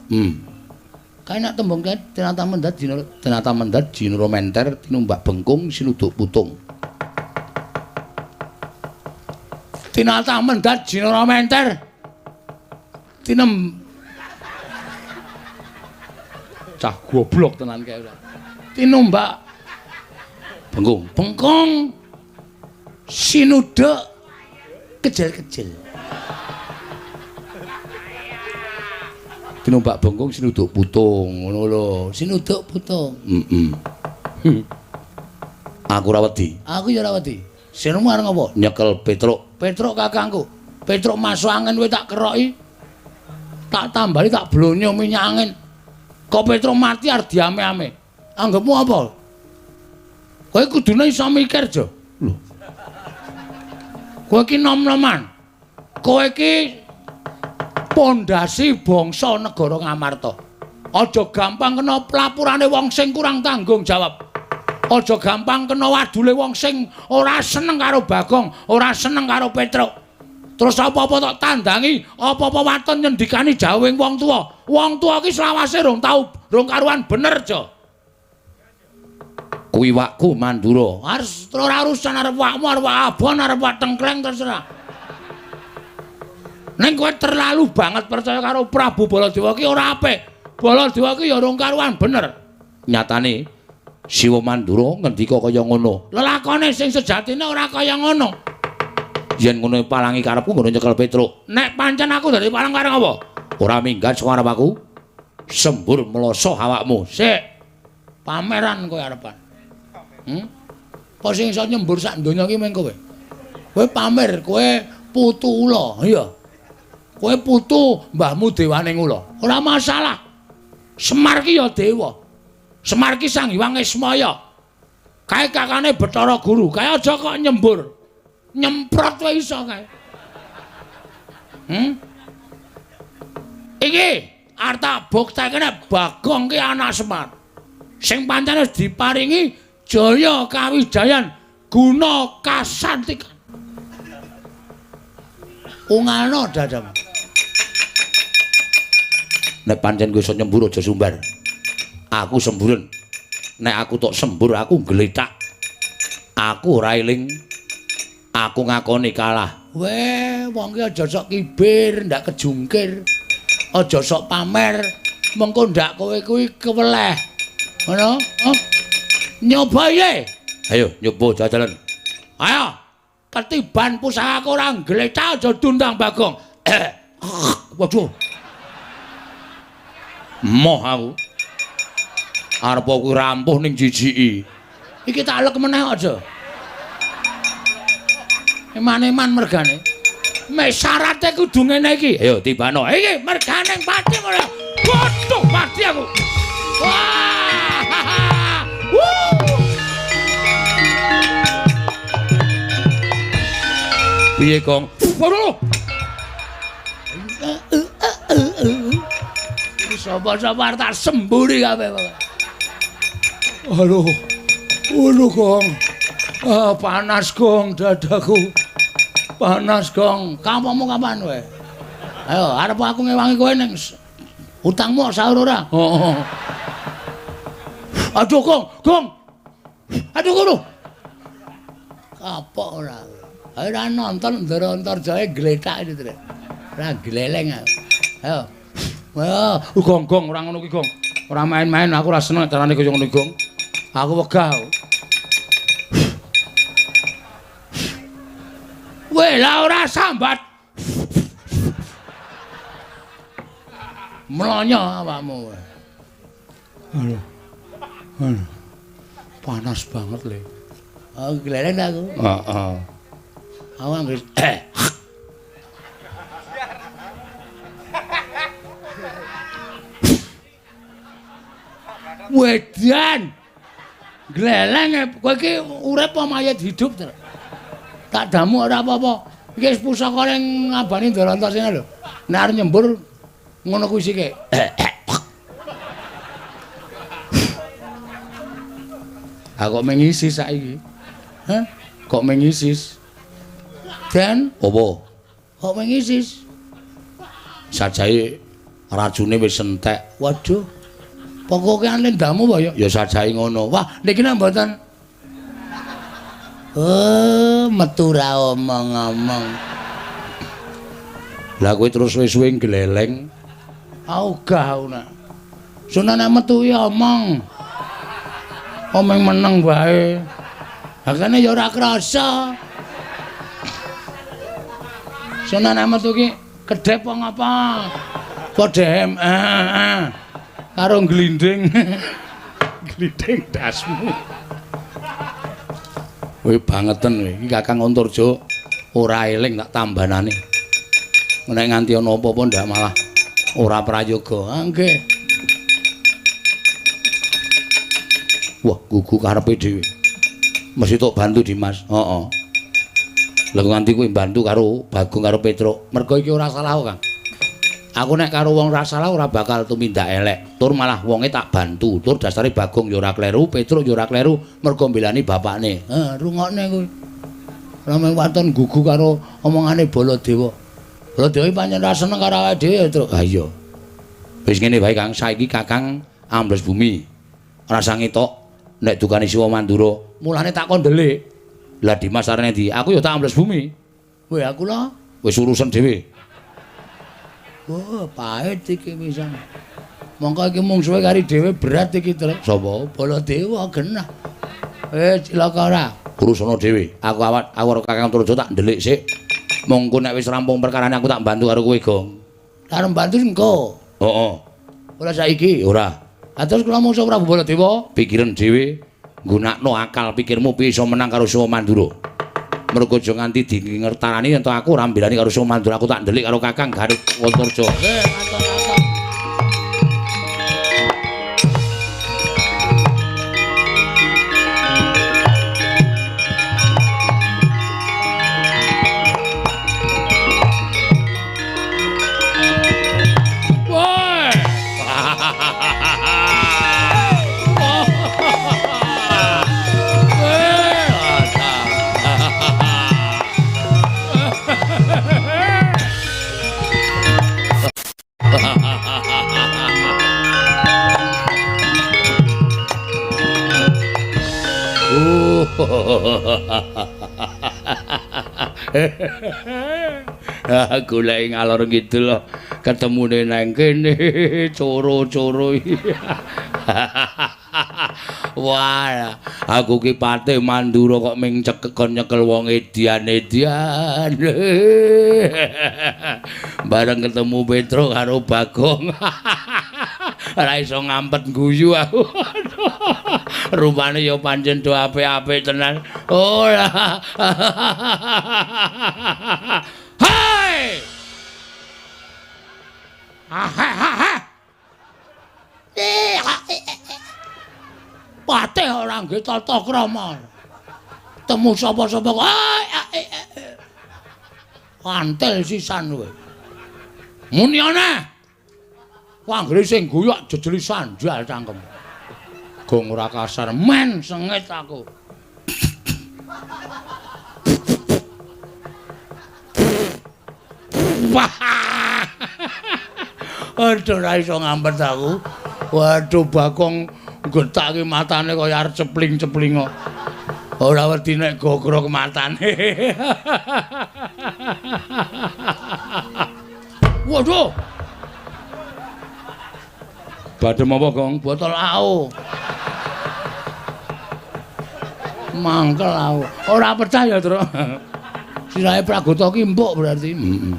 Kae nek tembung kae tinatah mendat jinara,
tinatah mendat jinara menter tinumbak bengkung sinuduk putung.
Tinatah mendat jinara menter tinem
cah goblok tenan kae ora.
Tinumbak
bengkung,
bengkung sinuduk kejel-kejel.
Tinumbak bengkung sinuduk putung, ngono lho.
Sinuduk putung.
Heeh. Aku ora wedi.
Aku ya ora wedi. Sinemu arep ngopo?
Nyekel Petruk.
Petruk kakangku. Petruk masuk angin kowe tak keroki. Tak tambali tak blonyo minyak angin. Kok Petruk mati arep diame-ame. Anggepmu apa? Kowe kudune iso mikir, Jo.
Lho.
Kowe iki nom-noman. Kowe iki pondasi bangsa negara Ngamarta. Aja gampang kena pelapurane wong sing kurang tanggung jawab. Aja gampang kena wadule wong sing ora seneng karo Bagong, ora seneng karo Petruk. Terus apa-apa tok tandangi, apa-apa waton nyendikani jawing wong tuwa. Wong tuwa ki selawase rong tau, rong karuan bener, Jo.
Kuwi wakku Mandura.
Harus ora urusan arep wakmu, arep wak abon, arep wak tengkleng terserah. Ning kowe terlalu banget percaya karo Prabu Baladewa ki ora apik. Baladewa ki ya rong karuan bener.
Nyatane Siwa Mandura ngendika kaya ngono.
Lelakone sing sejatine ora kaya ngono.
Yen ngono palangi karepku ngono nyekel Petruk.
Nek pancen aku dadi palang karep apa?
Ora minggat saka arep aku. Sembur mloso awakmu.
Sik. Pameran kowe arepan. Apa sing iso nyembur sak donya iki meng kowe? Kowe pamer, kowe putu ula, iya. Kowe putu mbahmu dewane ula. Ora masalah. Semar ki ya dewa. Semar ki Sang Hyang Ismaya. Kae kakane Bathara Guru. Kae aja kok nyembur. Nyemprot wae iso kae. Iki arep tak buktekne Bagong ki anak Semar. Sing pancen wis diparingi Jaya Kawijayan guna kasantikan. Ungalno dadamu.
Nek pancen kowe iso nyembur aja sumbar. Aku semburen. Nek aku tok sembur aku gletak. Aku ora eling. Aku ngakoni kalah.
Weh, wong ki aja sok kibir, ndak kejungkir. Aja sok pamer. Mengko ndak kowe kuwi keweleh. Ngono? Oh. Nyoba ye.
Ayo nyoba jajalan.
Ayo. Ketiban pusakaku ora gletak aja dundang Bagong.
Waduh. Moh aku. Arep kuwi rampuh ning jijiki.
Iki tak lek meneh aja. Eman-eman mergane. Mek syarate kudu ngene iki.
Ayo tibano.
Iki mergane pati ora. Waduh, mati aku. Wah.
Piye, Gong?
Waduh. Iki sapa-sapa arep tak semburi kabeh pokoke. Aduh. Aduh, Gong. Ah, panas, Gong, dadaku. Panas, Gong. Kampungmu kapan kowe? Ayo, arep aku ngewangi kowe ning utangmu sahur ora? Heeh. Aduh, Gong, Gong. Aduh, ngono. Kapok ora. Ayo ora nonton Ndara Antarjaya gletak iki, Trik. Ora gleleng aku. Ayo. Wah,
Gong, Gong, ora ngono ki, Gong. Ora main-main, aku ora seneng carane kaya ngono, Gong. Aku wegah.
Weh, lah ora sambat. Mlonyo awakmu.
Aduh. Aduh. Panas banget, Le.
Oh, gleleng aku.
Heeh.
Aku anggere Wedan. Gleleng kowe iki urip apa mayit hidup, Tru? Tak damu ora apa-apa. Iki wis pusaka ning ngabani Ndara Antasena lho. Nek arep nyembur ngono kuwi sike.
Aku kok mengisis saiki.
Hah?
Kok mengisis?
Den,
apa?
Kok mengisis?
Sajae racune wis entek.
Waduh. Pokoke lendamu apa ya?
Ya sajae ngono.
Wah, niki nek mboten. Oh, metu ra omong-omong.
Lah kowe terus suwe-suwe gleleng.
Ogah aku nak. Sunane metu ya omong. Omong meneng wae. Ha kene ya ora krasa. Sunane metu ki kedhep apa ngapa? Padha karo glinding. Glinding dasmu.
Kowe bangeten kowe. Iki Kakang Antarja ora eling tak tambanane. Nek nganti ana apa-apa ndak malah ora prayoga. Ah nggih. Wah, gugu karepe dhewe. Mesti tok bantu Dimas. Heeh. Lha nganti kuwi bantu karo Bagong karo Petruk. Mergo iki ora salah kok, Kang. Aku nek karo wong ora salah ora bakal tumindak elek. Tur malah wonge tak bantu. Tur dasare Bagong ya ora kleru, Petruk ya ora kleru, mergo mbelani bapakne.
Heh, rungokne kuwi. Rame waton gugu karo omongane Baladewa. Baladewa pancen ora seneng karo awake dhewe, Truk.
Ha iya. Wis ngene wae, Kang. Saiki Kakang ambles bumi. Ora sang ngetok nek dukane Siwa Mandura.
Mulane tak kon ndelik.
Lah Dimas arene ndi? Aku ya tak ambles bumi.
Weh, aku lho
wis urusan dhewe.
Wah, pahit iki pisan. Mongko iki mungsuhe kari dhewe berat iki, Truk.
Sapa?
Baladewa genah. Cilaka ora?
Urusana dhewe. Aku awak aku karo Kakang Antarja tak ndelik sik. Mongko nek wis rampung perkarane aku tak bantu karo kowe, Gong.
Arep bantu engko.
Heeh.
Ora saiki?
Ora.
Ha terus kula mungsuh Prabu Baladewa?
Pikiran dhewe, nggunakno akal pikirmu piye iso menang karo Siwa Mandura. Mergo aja nganti dingertarani yen to aku ora mbelani karo Siwa Mandura, aku tak ndelik karo Kakang Garut Antarja.
Nggih, matur-matur.
Goleki ngalor ngidul ketemune nang kene coro-coro. Wah, aku ki Patih Mandura kok ming cekekon nyekel wong edian-edian. Bareng ketemu Petruk karo Bagong. Ora iso ngampet guyu aku. Rupane ya pancen do apik-apik tenan. Ora. Hai!
Patih ora nggih tata krama. Temu sapa-sapa kok. Kantel sisan kowe. Muni ana. Anggere sing guyu jejeli sandal cangkem. Gong ora kasar men sengit aku. Aduh ora iso ngampet aku. Waduh Bagong gethake matane kaya arep cepling-cepling kok. Ora wedi nek gogrok matane. Waduh.
Badhe apa, Gong?
Botol AO. Mangkel aku. Ora percaya, Truk. Sirahe Pragota ki empuk berarti.
Heeh.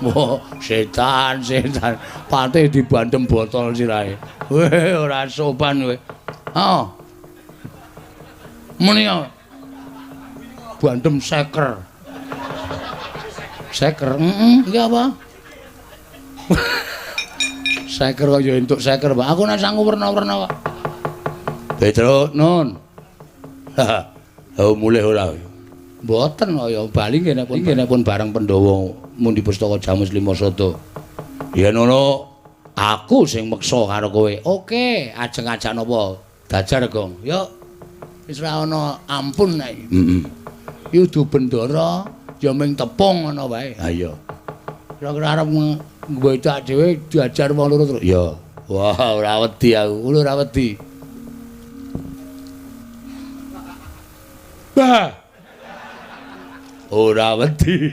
Wah, setan, setan. Patih dibandem botol sirahe. Weh, ora sopan kowe. Heeh. Muni ya. Bandem seker. Seker, heeh, iki apa? Seker kok ya entuk seker, Pak. Aku nek sangu werna-werna kok.
Petruk, Nun. Oh, mulih ora.
Mboten kok ya bali nggih nek pun
nek pun bareng Pandhawa mundi pustaka Jamus Lima Sada. Yen ana aku sing meksa karo kowe.
Oke, ajeng ajak napa? Dajar, Gong. Yo. Wis ora ana ampun nek.
Heeh.
Iki udu bendara ya ming tepung ngono wae.
Ha iya.
Kira-kira arep ngwedak dhewe diajar wong loro terus.
Ya. Wah, ora wedi aku.
Kulo ora wedi. Bah.
Ora wedi.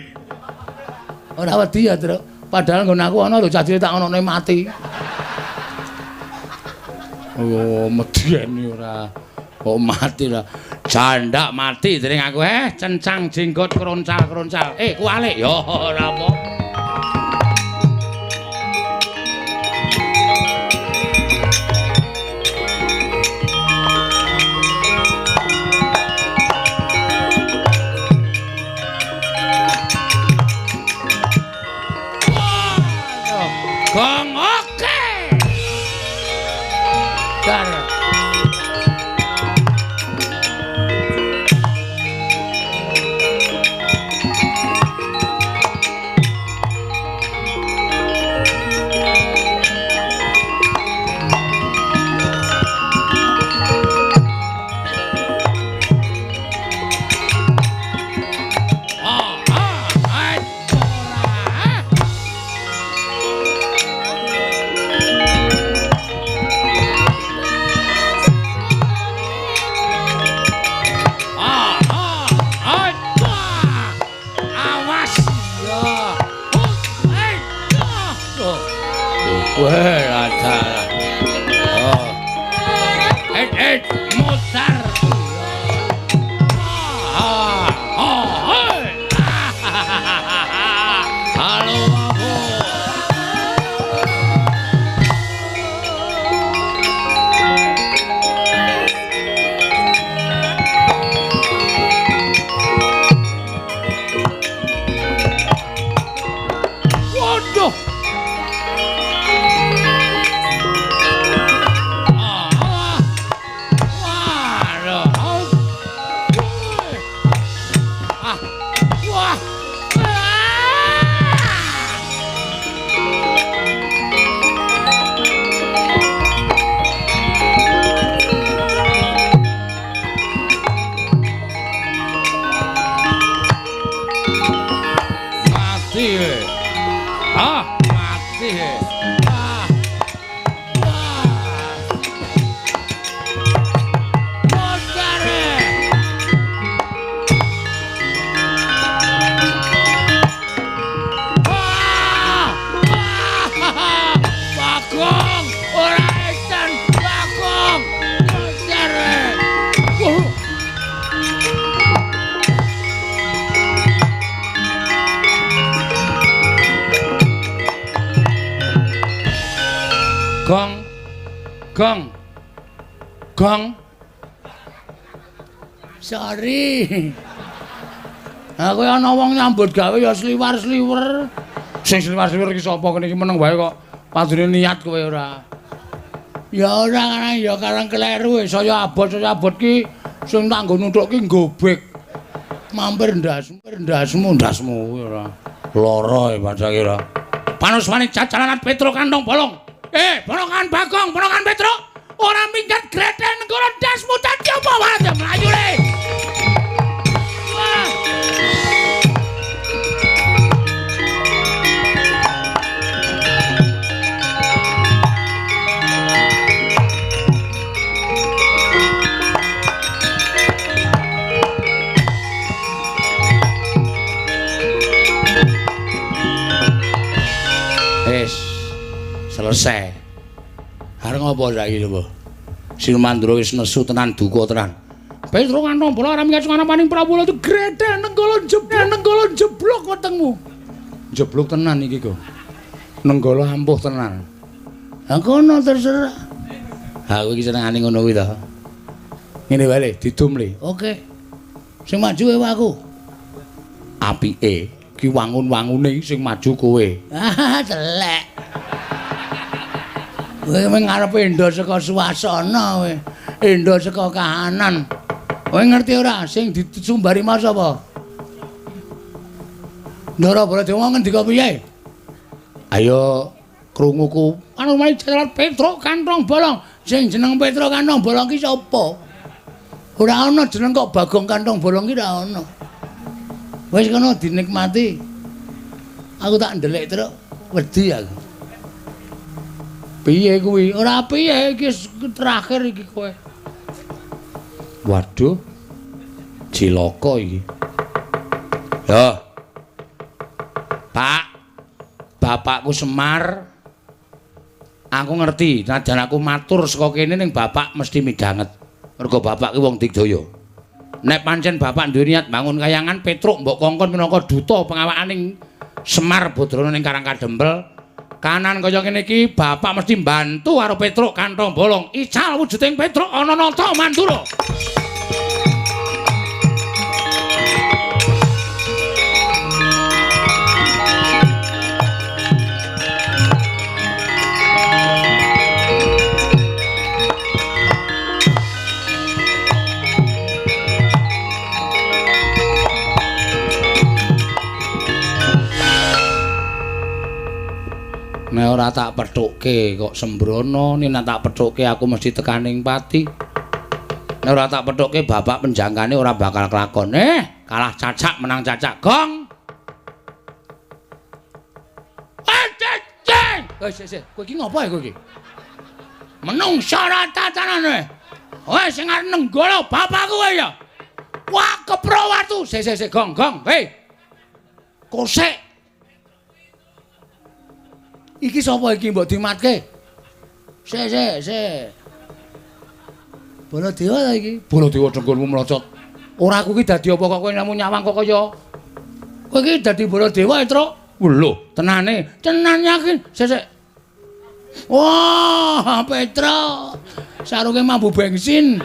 Ora wedi ya, Truk. Padahal nggon aku ana lho cah cilik tak onone mati.
Oh, medeni ora. Kok mati lah. Jandak mati dening aku cencang jenggot kroncal-kroncal. Kualik ya ora apa. Weh, dalah. Oh. Et mutar. Ah, oh, halo aku. Waduh. Gong, gong, gong. Sorry. Aku ana wong nyambut gawe ya sliwar-sliwer. Sing sliwar-sliwer iki sapa kene iki meneng wae kok. Padune niat kowe ora. Ya ora karang ya karang kleru saya abot ki sing tak nggo nuthuk ki nggobek. Mampir ndasmu, ndasmu, ndasmu ora. Lara e padha kira. Panuswane cacalan Petruk kantong bolong. Ponokan Bagong, ponokan Petruk, ora minggat greten nenggara ndasmu dadi apa wae mlayu le. Wah. Wis selesai. Arep ngopo saiki coba? Sinumandra wis nesu tenan duka tenan. Petruk kantong bola ora minggat sing Prabu itu greten nenggala jeblok, nenggala jeblok wetengmu. Jeblok tenan iki kok. Nenggala ampuh tenan. Ha kono terserah. Ha kowe iki senengane ngono kuwi to. Ngene wae le, didum le. Oke. Sing maju ewa aku. Apike ki wangun-wangune sing maju kowe. Ah, telek. Kowe ngarepe endo saka suasana kowe. Endo saka kahanan. Kowe ngerti ora sing disumbari mau sapa? Ndara Baladewa ngendika piye? Ayo krunguku. Anu mari jalan Petruk kantong bolong. Sing jeneng Petruk kantong bolong ki sapa? Ora ana jeneng kok Bagong kantong bolong ki ora ana. Wis kono dinikmati. Aku tak ndelik terus wedi aku. Piye kuwi? Ora piye iki terakhir iki kowe. Waduh. Cilaka iki. Yo. Pak, bapakku Semar. Aku ngerti, najan aku matur saka kene ning bapak mesti midhanget. Mergo bapak ki wong digdaya. Nek pancen bapak duwe niat bangun kayangan Petruk mbok kongkon minangka duta pengawakaning Semar Badrana ning Karang Kadempel. Kanan kaya ngene iki bapak mesti mbantu karo Petruk kantong bolong. Ical wujuding Petruk ana nata Mandura. Nek ora tak pethukke kok sembrono, nek tak pethukke aku mesti tekaning pati. Nek ora tak pethukke bapak penjangkane ora bakal kelakon. Kalah cacak menang cacak. Gong. Ceng. Wis, kowe iki ngopo ya kowe iki? Menungsa ora tatanane. Wes sing arep nenggala bapakku kowe ya. Wah, kepro watu. Sik, sik, gong, gong. Hei. Kosek.
Iki sapa iki mbok dimatke? Sik sik sik. Baladewa ta iki?
Baladewa dengkulmu mlocot.
Ora aku iki dadi apa kok kowe namung nyawang kok kaya. Kowe iki dadi Baladewa, Truk.
Lho, tenane.
Tenan yakin. Sik sik. Wah, Petruk. Sarunge mambu bensin.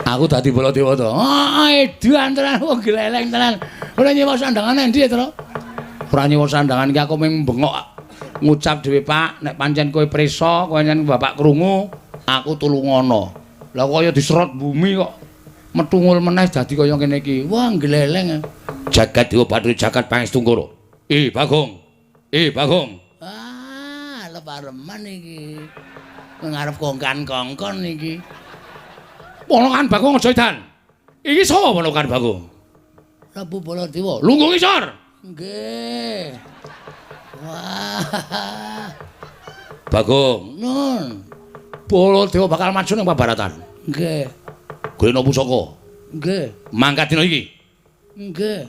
Aku dadi Baladewa to.
Ah, edan tenan wong gleleng tenan. Ora nyewa sandangan endi, Truk?
Ora nyewa sandangan iki aku mung bengok ngucap dhewe, Pak, nek pancen kowe prisa, kowe pancen bapak krungu, aku tulungono. Lah kaya diserot bumi kok metungul meneh dadi kaya ngene iki.
Wah, gleleng.
Jagat Dewa Bathara Jagat Pangestungkara. Bagong. Bagong.
Ah, lepareman iki. Ngarep kongkan-kongkon iki.
Ponokan Bagong aja edan. Iki sapa ponokan Bagong?
Prabu Baladewa.
Lungguh ngisor.
Nggih. Wah.
Bagong.
Nun.
Baladewa bakal maju ning pabaratan.
Nggih.
Golekno pusaka.
Nggih.
Mangkat dina iki.
Nggih.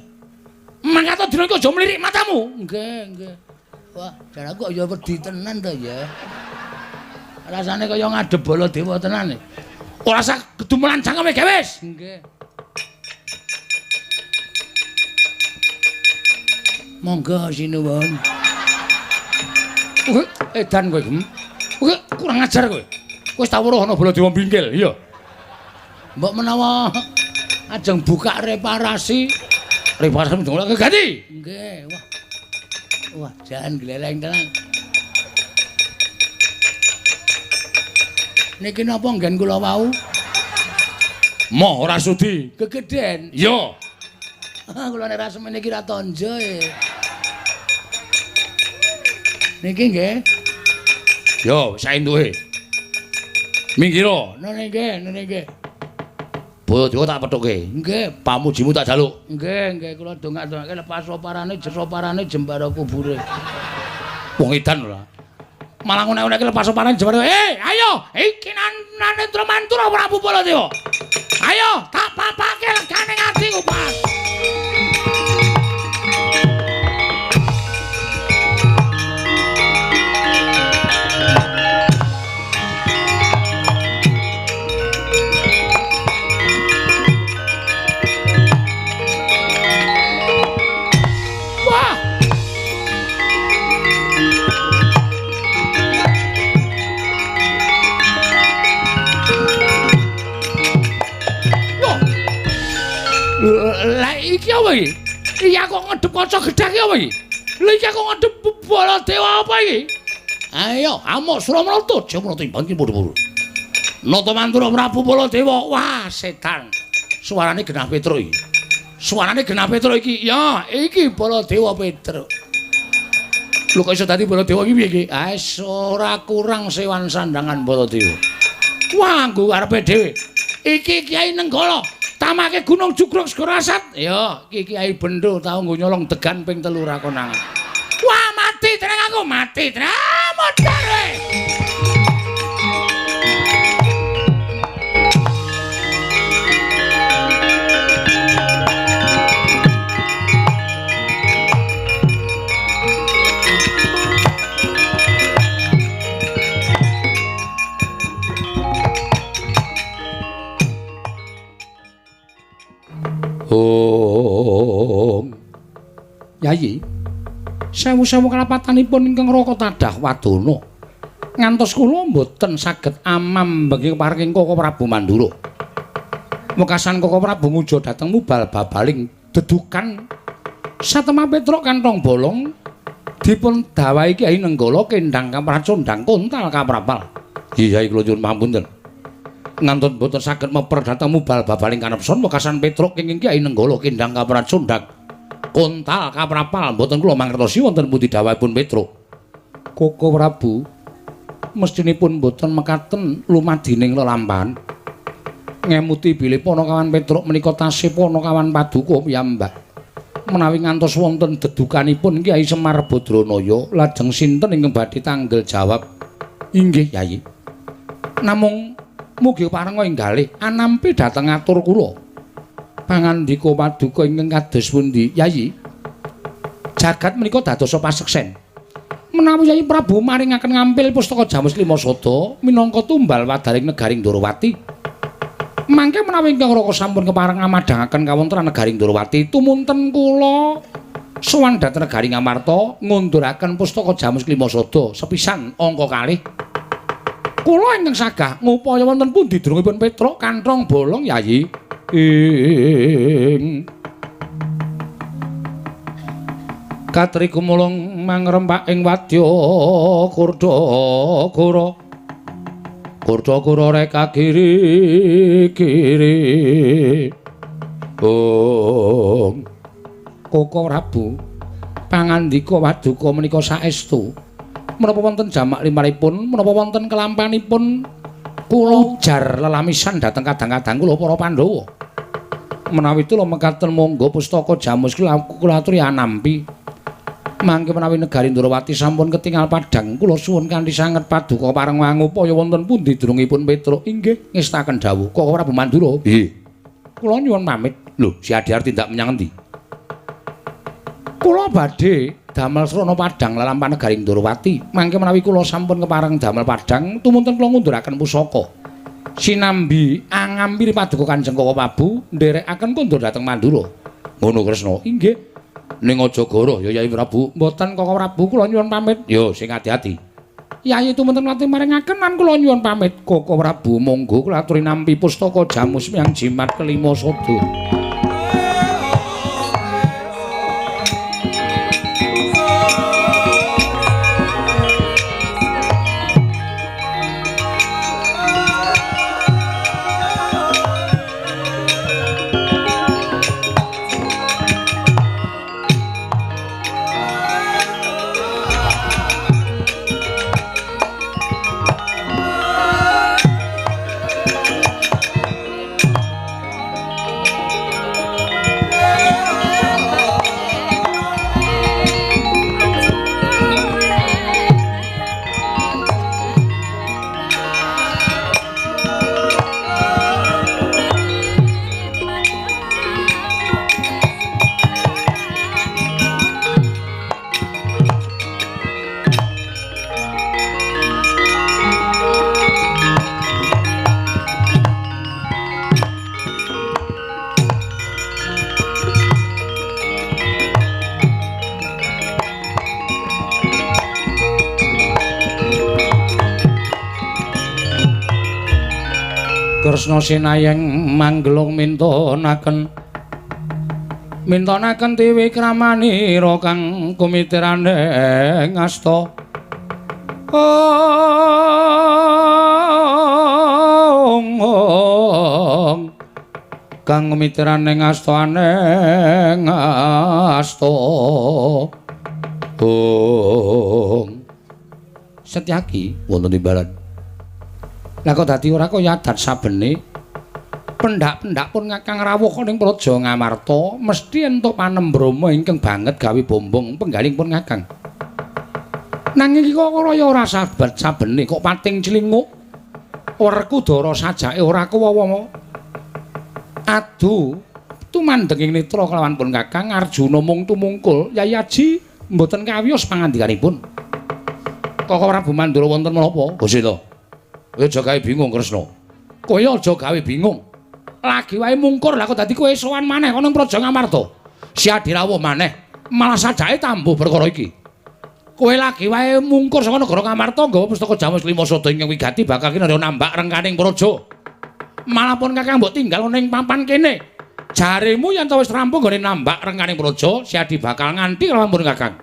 Mangkat dina iki aja mlirik matamu.
Nggih, nggih. Wah, jan aku kok ya wedi tenan to ya. Rasane kaya ngadep Baladewa tenan.
Ora usah gedumelan cangkeme gewis.
Nggih. Monggo sinuwun.
Edan kowe, Gem. Kowe kurang ajar kowe. Kowe wis tau weruh ana Baladewa bingkil, iya.
Mbok menawa ajeng buka reparasi.
Reparasi ndongak ganti.
Nggih, wah. Wah, jan gleleng tenan. Niki napa nggen kula wau?
Moh ora sudi.
Gegeden.
Iya.
Kula nek ra semene iki ra tonjo e. Niki nggih.
Yo, saentuke. Minggiro.
Nene nggih, nene nggih.
Baladewa tak pethuke.
Nggih,
pamujimu tak jaluk.
Nggih, nggih kula dongak-dongake lepas soparane jesoparane jembara kubure.
Wong edan ora. Malah ngonek-onekke lepas soparane jembara. Ayo, iki Nanendra Mantura Prabu Baladewa. Ayo, tak papake legane atiku, Pak. Lah iki apa iki? Iki aku ngedep kaca gedhek iki apa iki? Lha iki aku ngedep Baladewa apa iki? Ayo, amuk Suramarta, Jamarta imbang padha-padha. Nata Mantura Prabu Baladewa. Wah, setan. Suarane genah Petruk iki. Suarane genah Petruk iki. Ya, iki Baladewa Petruk. Lho kok iso dadi Baladewa iki piye iki? Ah, ora kurang sewan sandangan Baladewa. Wah, nggo karepe dhewe. Iki Kyai Nenggala. Tamake Gunung Jugruk Segara Asat. Ya, iki Kyai Bendo tau nggo nyolong degan ping 3 ra konangan. Wah, mati tenang aku, mati tenang. Modar kowe. Om. Yayi, sewu-sewu kalapatanipun ingkang Raka tadah wadana. Ngantos kula mboten saged amam bengi keparing Koko Prabu Mandura. Wekasan Koko Prabu ngujo dhateng mubal babaling dedukan satemah Petruk kantong bolong dipun dawahi Kyai Nenggala kendhang kapracondhang kontal kaprapal. Iya, kula nyuwun pangapunten. Ngantun boten saged meper dhateng mubal babaling kanepson wekasan Petruk kenging Kyai Nenggala kendhang kapracondhang kontal kaprapal mboten kula mangertosi wonten pundi dawuhipun Petruk. Koko Prabu mestinipun mboten mekaten lumadining lelampahan. Ngemuti bilih Panakawan Petruk menika tasih Panakawan paduka piyambak. Menawi ngantos wonten dedukanipun Kyai Semar Badranaya lajeng sinten ingkang badhe tanggel jawab? Inggih Yayi. Namung mugi parenga enggalih anampi dhateng atur kula. Pangandika paduka ingkang kados pundi Yayi? Jagat menika dadosa paseksen. Menawi Yayi Prabu maringaken ngampil pustaka Jamus Lima Sada minangka tumbal wadaring negaring Ndorowati. Mangke menawi ingkang Raka sampun kepareng amadhangaken kawontenan negaring Ndorowati, tumunten kula sowan dhateng negaring Ngamarta ngunduraken pustaka Jamus Lima Sada sepisan angka kalih. Kula ingkang sagah ngupaya wonten pundi durungipun Petruk kanthong bolong Yayi. Ing Katri gumulung mangrempak ing wadya kurda-kura. Kurda-kura reka kiri kiri. Ong Koko Prabu pangandika waduka menika saestu. Menapa wonten jamak limaripun, menapa wonten kelampanipun kula ujar lelamisan dhateng kadang-kadang kula para Pandhawa. Menawi tula mekaten monggo pustaka Jamus kula aturi anampi. Mangke menawi negari Ndorowati sampun ketingal padhang kula suwun kanthi sanget paduka pareng mangupaya wonten pundi durungipun Petruk. Inggih ngestaken dawuh Koko Prabu Mandura. Nggih. Kula nyuwun pamit. Lho, si Adi arep tindak menyang endi? Kula badhe damel srana padhang lelampahan negari Ndorowati. Mangke menawi kula sampun kepareng damel padhang tumunten kula ngunduraken pusaka. Sinambi angampiri paduka Kanjeng Koko Prabu nderekaken kondur dhateng Mandura. Ngono Kresna. Inggih. Ning aja goroh ya Yayi Prabu. Mboten Koko Prabu kula nyuwun pamit. Yo sing ati-ati. Yayi tumunten nate maringaken lan kula nyuwun pamit. Koko Prabu monggo kula aturi nampi pustaka Jamus miang jimat kelima sada. Kresna sinayeng manggelung mintonaken mintonaken tiwikramanira kang kumitirane ngasta. Ong ong kang kumitirane ngasta aneng asta. Ong Setyaki wonten timbalan. Lah kok dadi ora kaya adat sabene pendak-pendak pun Kakang rawuh ning Praja Ngamarta mesti entuk panembrama ingkang banget gawe bombong penggaling pun Kakang. Nanging iki kok kaya ora sabat sabene kok pating clinguk. Werkudara sajake ora kuwawa. Adu tumandhenging netra kelawan pun Kakang Arjuna mung tumungkul Yayi Aji mboten kawiyos pangandikanipun. Koko Prabu Mandura wonten menapa? Gusti to. Kowe aja gawe bingung Kresna. Kowe aja gawe bingung. Lagi wae mungkur lah kok dadi kowe sowan maneh ana Praja Ngamarta. Si Adi rawuh maneh, malah sajake tambuh perkara iki. Kowe lagi wae mungkur saka negara Ngamarta nggawa pustaka Jamus Lima Sada ingkang wigati bakal kinarya nambak rengkaning praja. Malah pun Kakang mbok tinggal ana ing papan kene. Jaremu yen ta wis rampung nggone nambak rengkaning praja, si Adi bakal nganti lawan pun Kakang.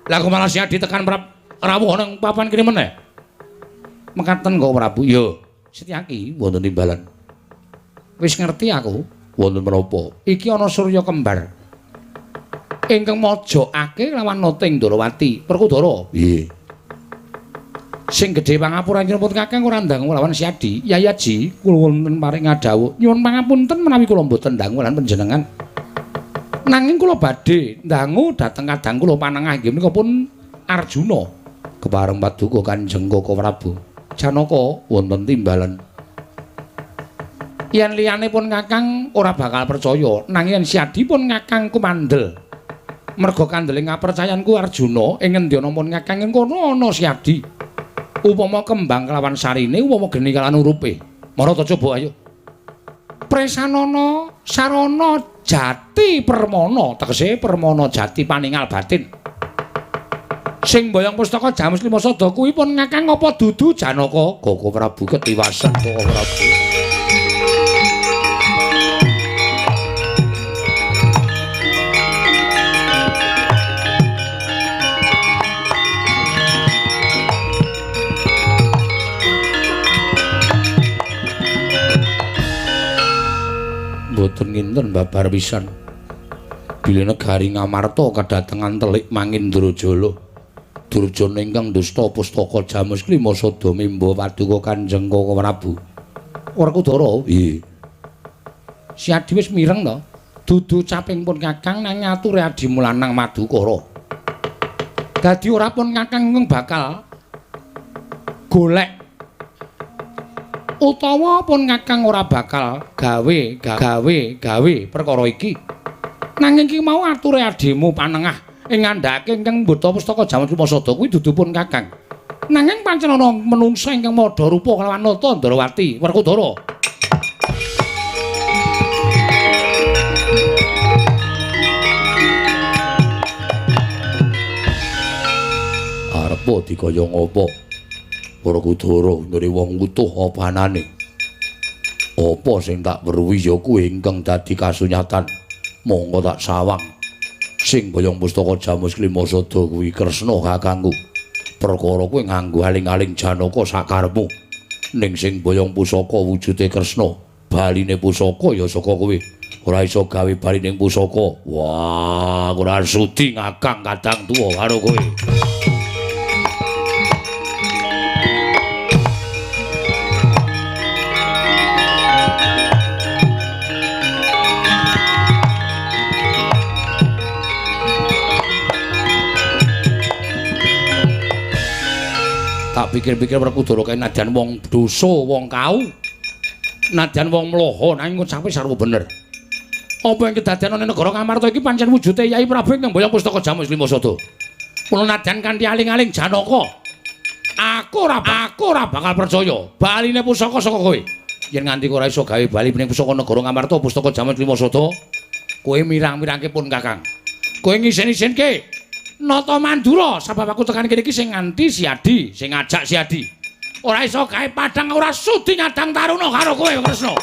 Lah kok malah si Adi tekan rawuh ana ing papan kene meneh. Mekaten kok Prabu. Ya, Setyaki wonten timbalan. Wis ngerti aku wonten menapa. Iki ana surya kembar ingkang mojokake lawan Noting Ndorowati. Werkudara. Nggih. Sing gedhe pangapura nyuwun Kakang ora ndangu lawan Si Adi. Yayi Aji kula wonten paring ngadhawuh. Nyuwun pangapunten menawi kula mboten ndangu lan panjenengan. Nanging kula badhe ndangu dhateng kadang kula panengah inggih menika pun Arjuna. Kepareng paduka Kanjeng Koko Prabu. Janaka wonten timbalan. Yen liyane pun Kakang ora bakal percaya, nanging yen Si Adi pun Kakang kumandel. Merga kandeling kapercayanku Arjuna ing ngendi ana pun Kakang ing kono ana Siadi. Upama kembang kelawan sarine, upama geni kelawan urupe. Marata coba ayo. Presanana sarana jati permana, tegese permana jati paningal batin. Sing mboyong pustaka Jamus Lima Sada kuwi pun Kakang apa dudu Janaka? Koko Prabu ketiwasen Koko Prabu. Mboten nginten babar pisan. Bilih negari Ngamarta kedatengan telik Mangindrajala. Durjana ingkang dusta pustaka Jamus Klima Sada mimba paduka Kanjeng Koko Prabu. Werkudara, nggih. Siadi wis mireng to. Dudu caping pun Kakang nang ngature adimu lanang Madukara. Dadi ora pun Kakang ingkang bakal golek utawa pun Kakang ora bakal gawe gawe perkara iki. Nanging iki mau ature adimu panengah ing ngandhake ingkang mbeta pustaka Jamus Lima Sada kuwi dudu pun Kakang. Nanging pancen ana menungsa ingkang madha rupa kelawan Nata Ndrawati Werkudara. Arepa dikaya ngapa? Werkudara nggone wong utuh apa anane? Apa sing tak weruhi ya kuwi ingkang dadi kasunyatan. Monggo tak sawang. Sing boyong pustaka Jamus Klima Sada kuwi Kresna kakangku. Perkara kuwi nganggo aling-aling Janaka sakarepmu. Ning sing boyong pusaka wujude Kresna, baline pusaka ya saka kowe. Ora iso gawe balining pusaka. Wah, ora sudi ngakang kadang tuwa karo kowe. Tak pikir-pikir Werkudara kae nadyan wong dosa, wong kau, nadyan wong mloho, nanging ngucape sarwa bener. Apa yang kedadean ana negara Ngamarta iki pancen wujude Yai Prabu ingkang mboyong pustaka Jamus Lima Sada. Mula nadyan kanthi aling-aling Janaka, aku ora bakal percaya baline pusaka saka kowe. Yen nganti ora iso gawe bali ning pusaka negara Ngamarta pustaka Jamus Lima Sada, kowe mirang-mirangke pun Kakang. Kowe ngisin-isinke Nata Mandura sebab aku tekan kene iki sing nganti Siadi, sing ngajak Siadi. Ora iso gawe padhang, ora sudi ngadang taruna karo kowe Kresna.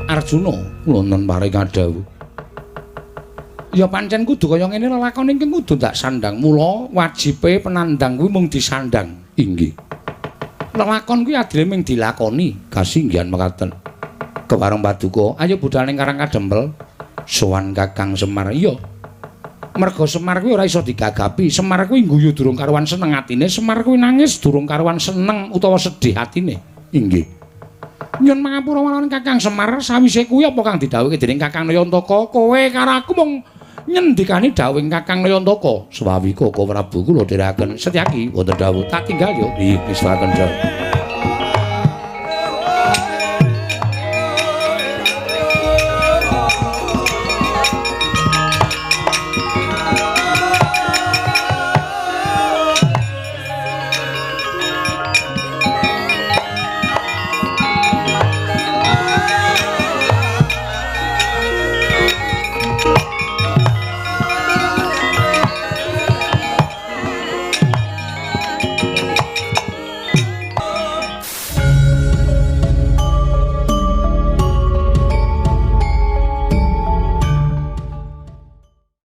Arjuna wonten paring kadhawuh. Ya pancen kudu kaya ngene lelakon ingkang kudu ndak sandang. Mula wajibe penandang kuwi mung disandang. Inggih. Lelakon kuwi adile mung dilakoni. Kasinggihan mekaten. Kewareng paduka, ayo budal ning Karang Kadempel. Sowan Kakang Semar. Iya. Merga Semar kuwi ora iso digagapi. Semar kuwi ngguyu durung karuan seneng atine, Semar kuwi nangis durung karuan seneng utawa sedih atine. Inggih. Nyun pangapura marang Kakang Semar, sawise kuwi apa kang didhawuhke dening Kakang Nayantaka? Kowe karo aku mung nyendikani dawuhing Kakang Nayantaka. Swawi Koko Prabu kula dherekaken. Setyaki wonten dawuh. Tak tinggal yo. Nggih, pistaken dawuh.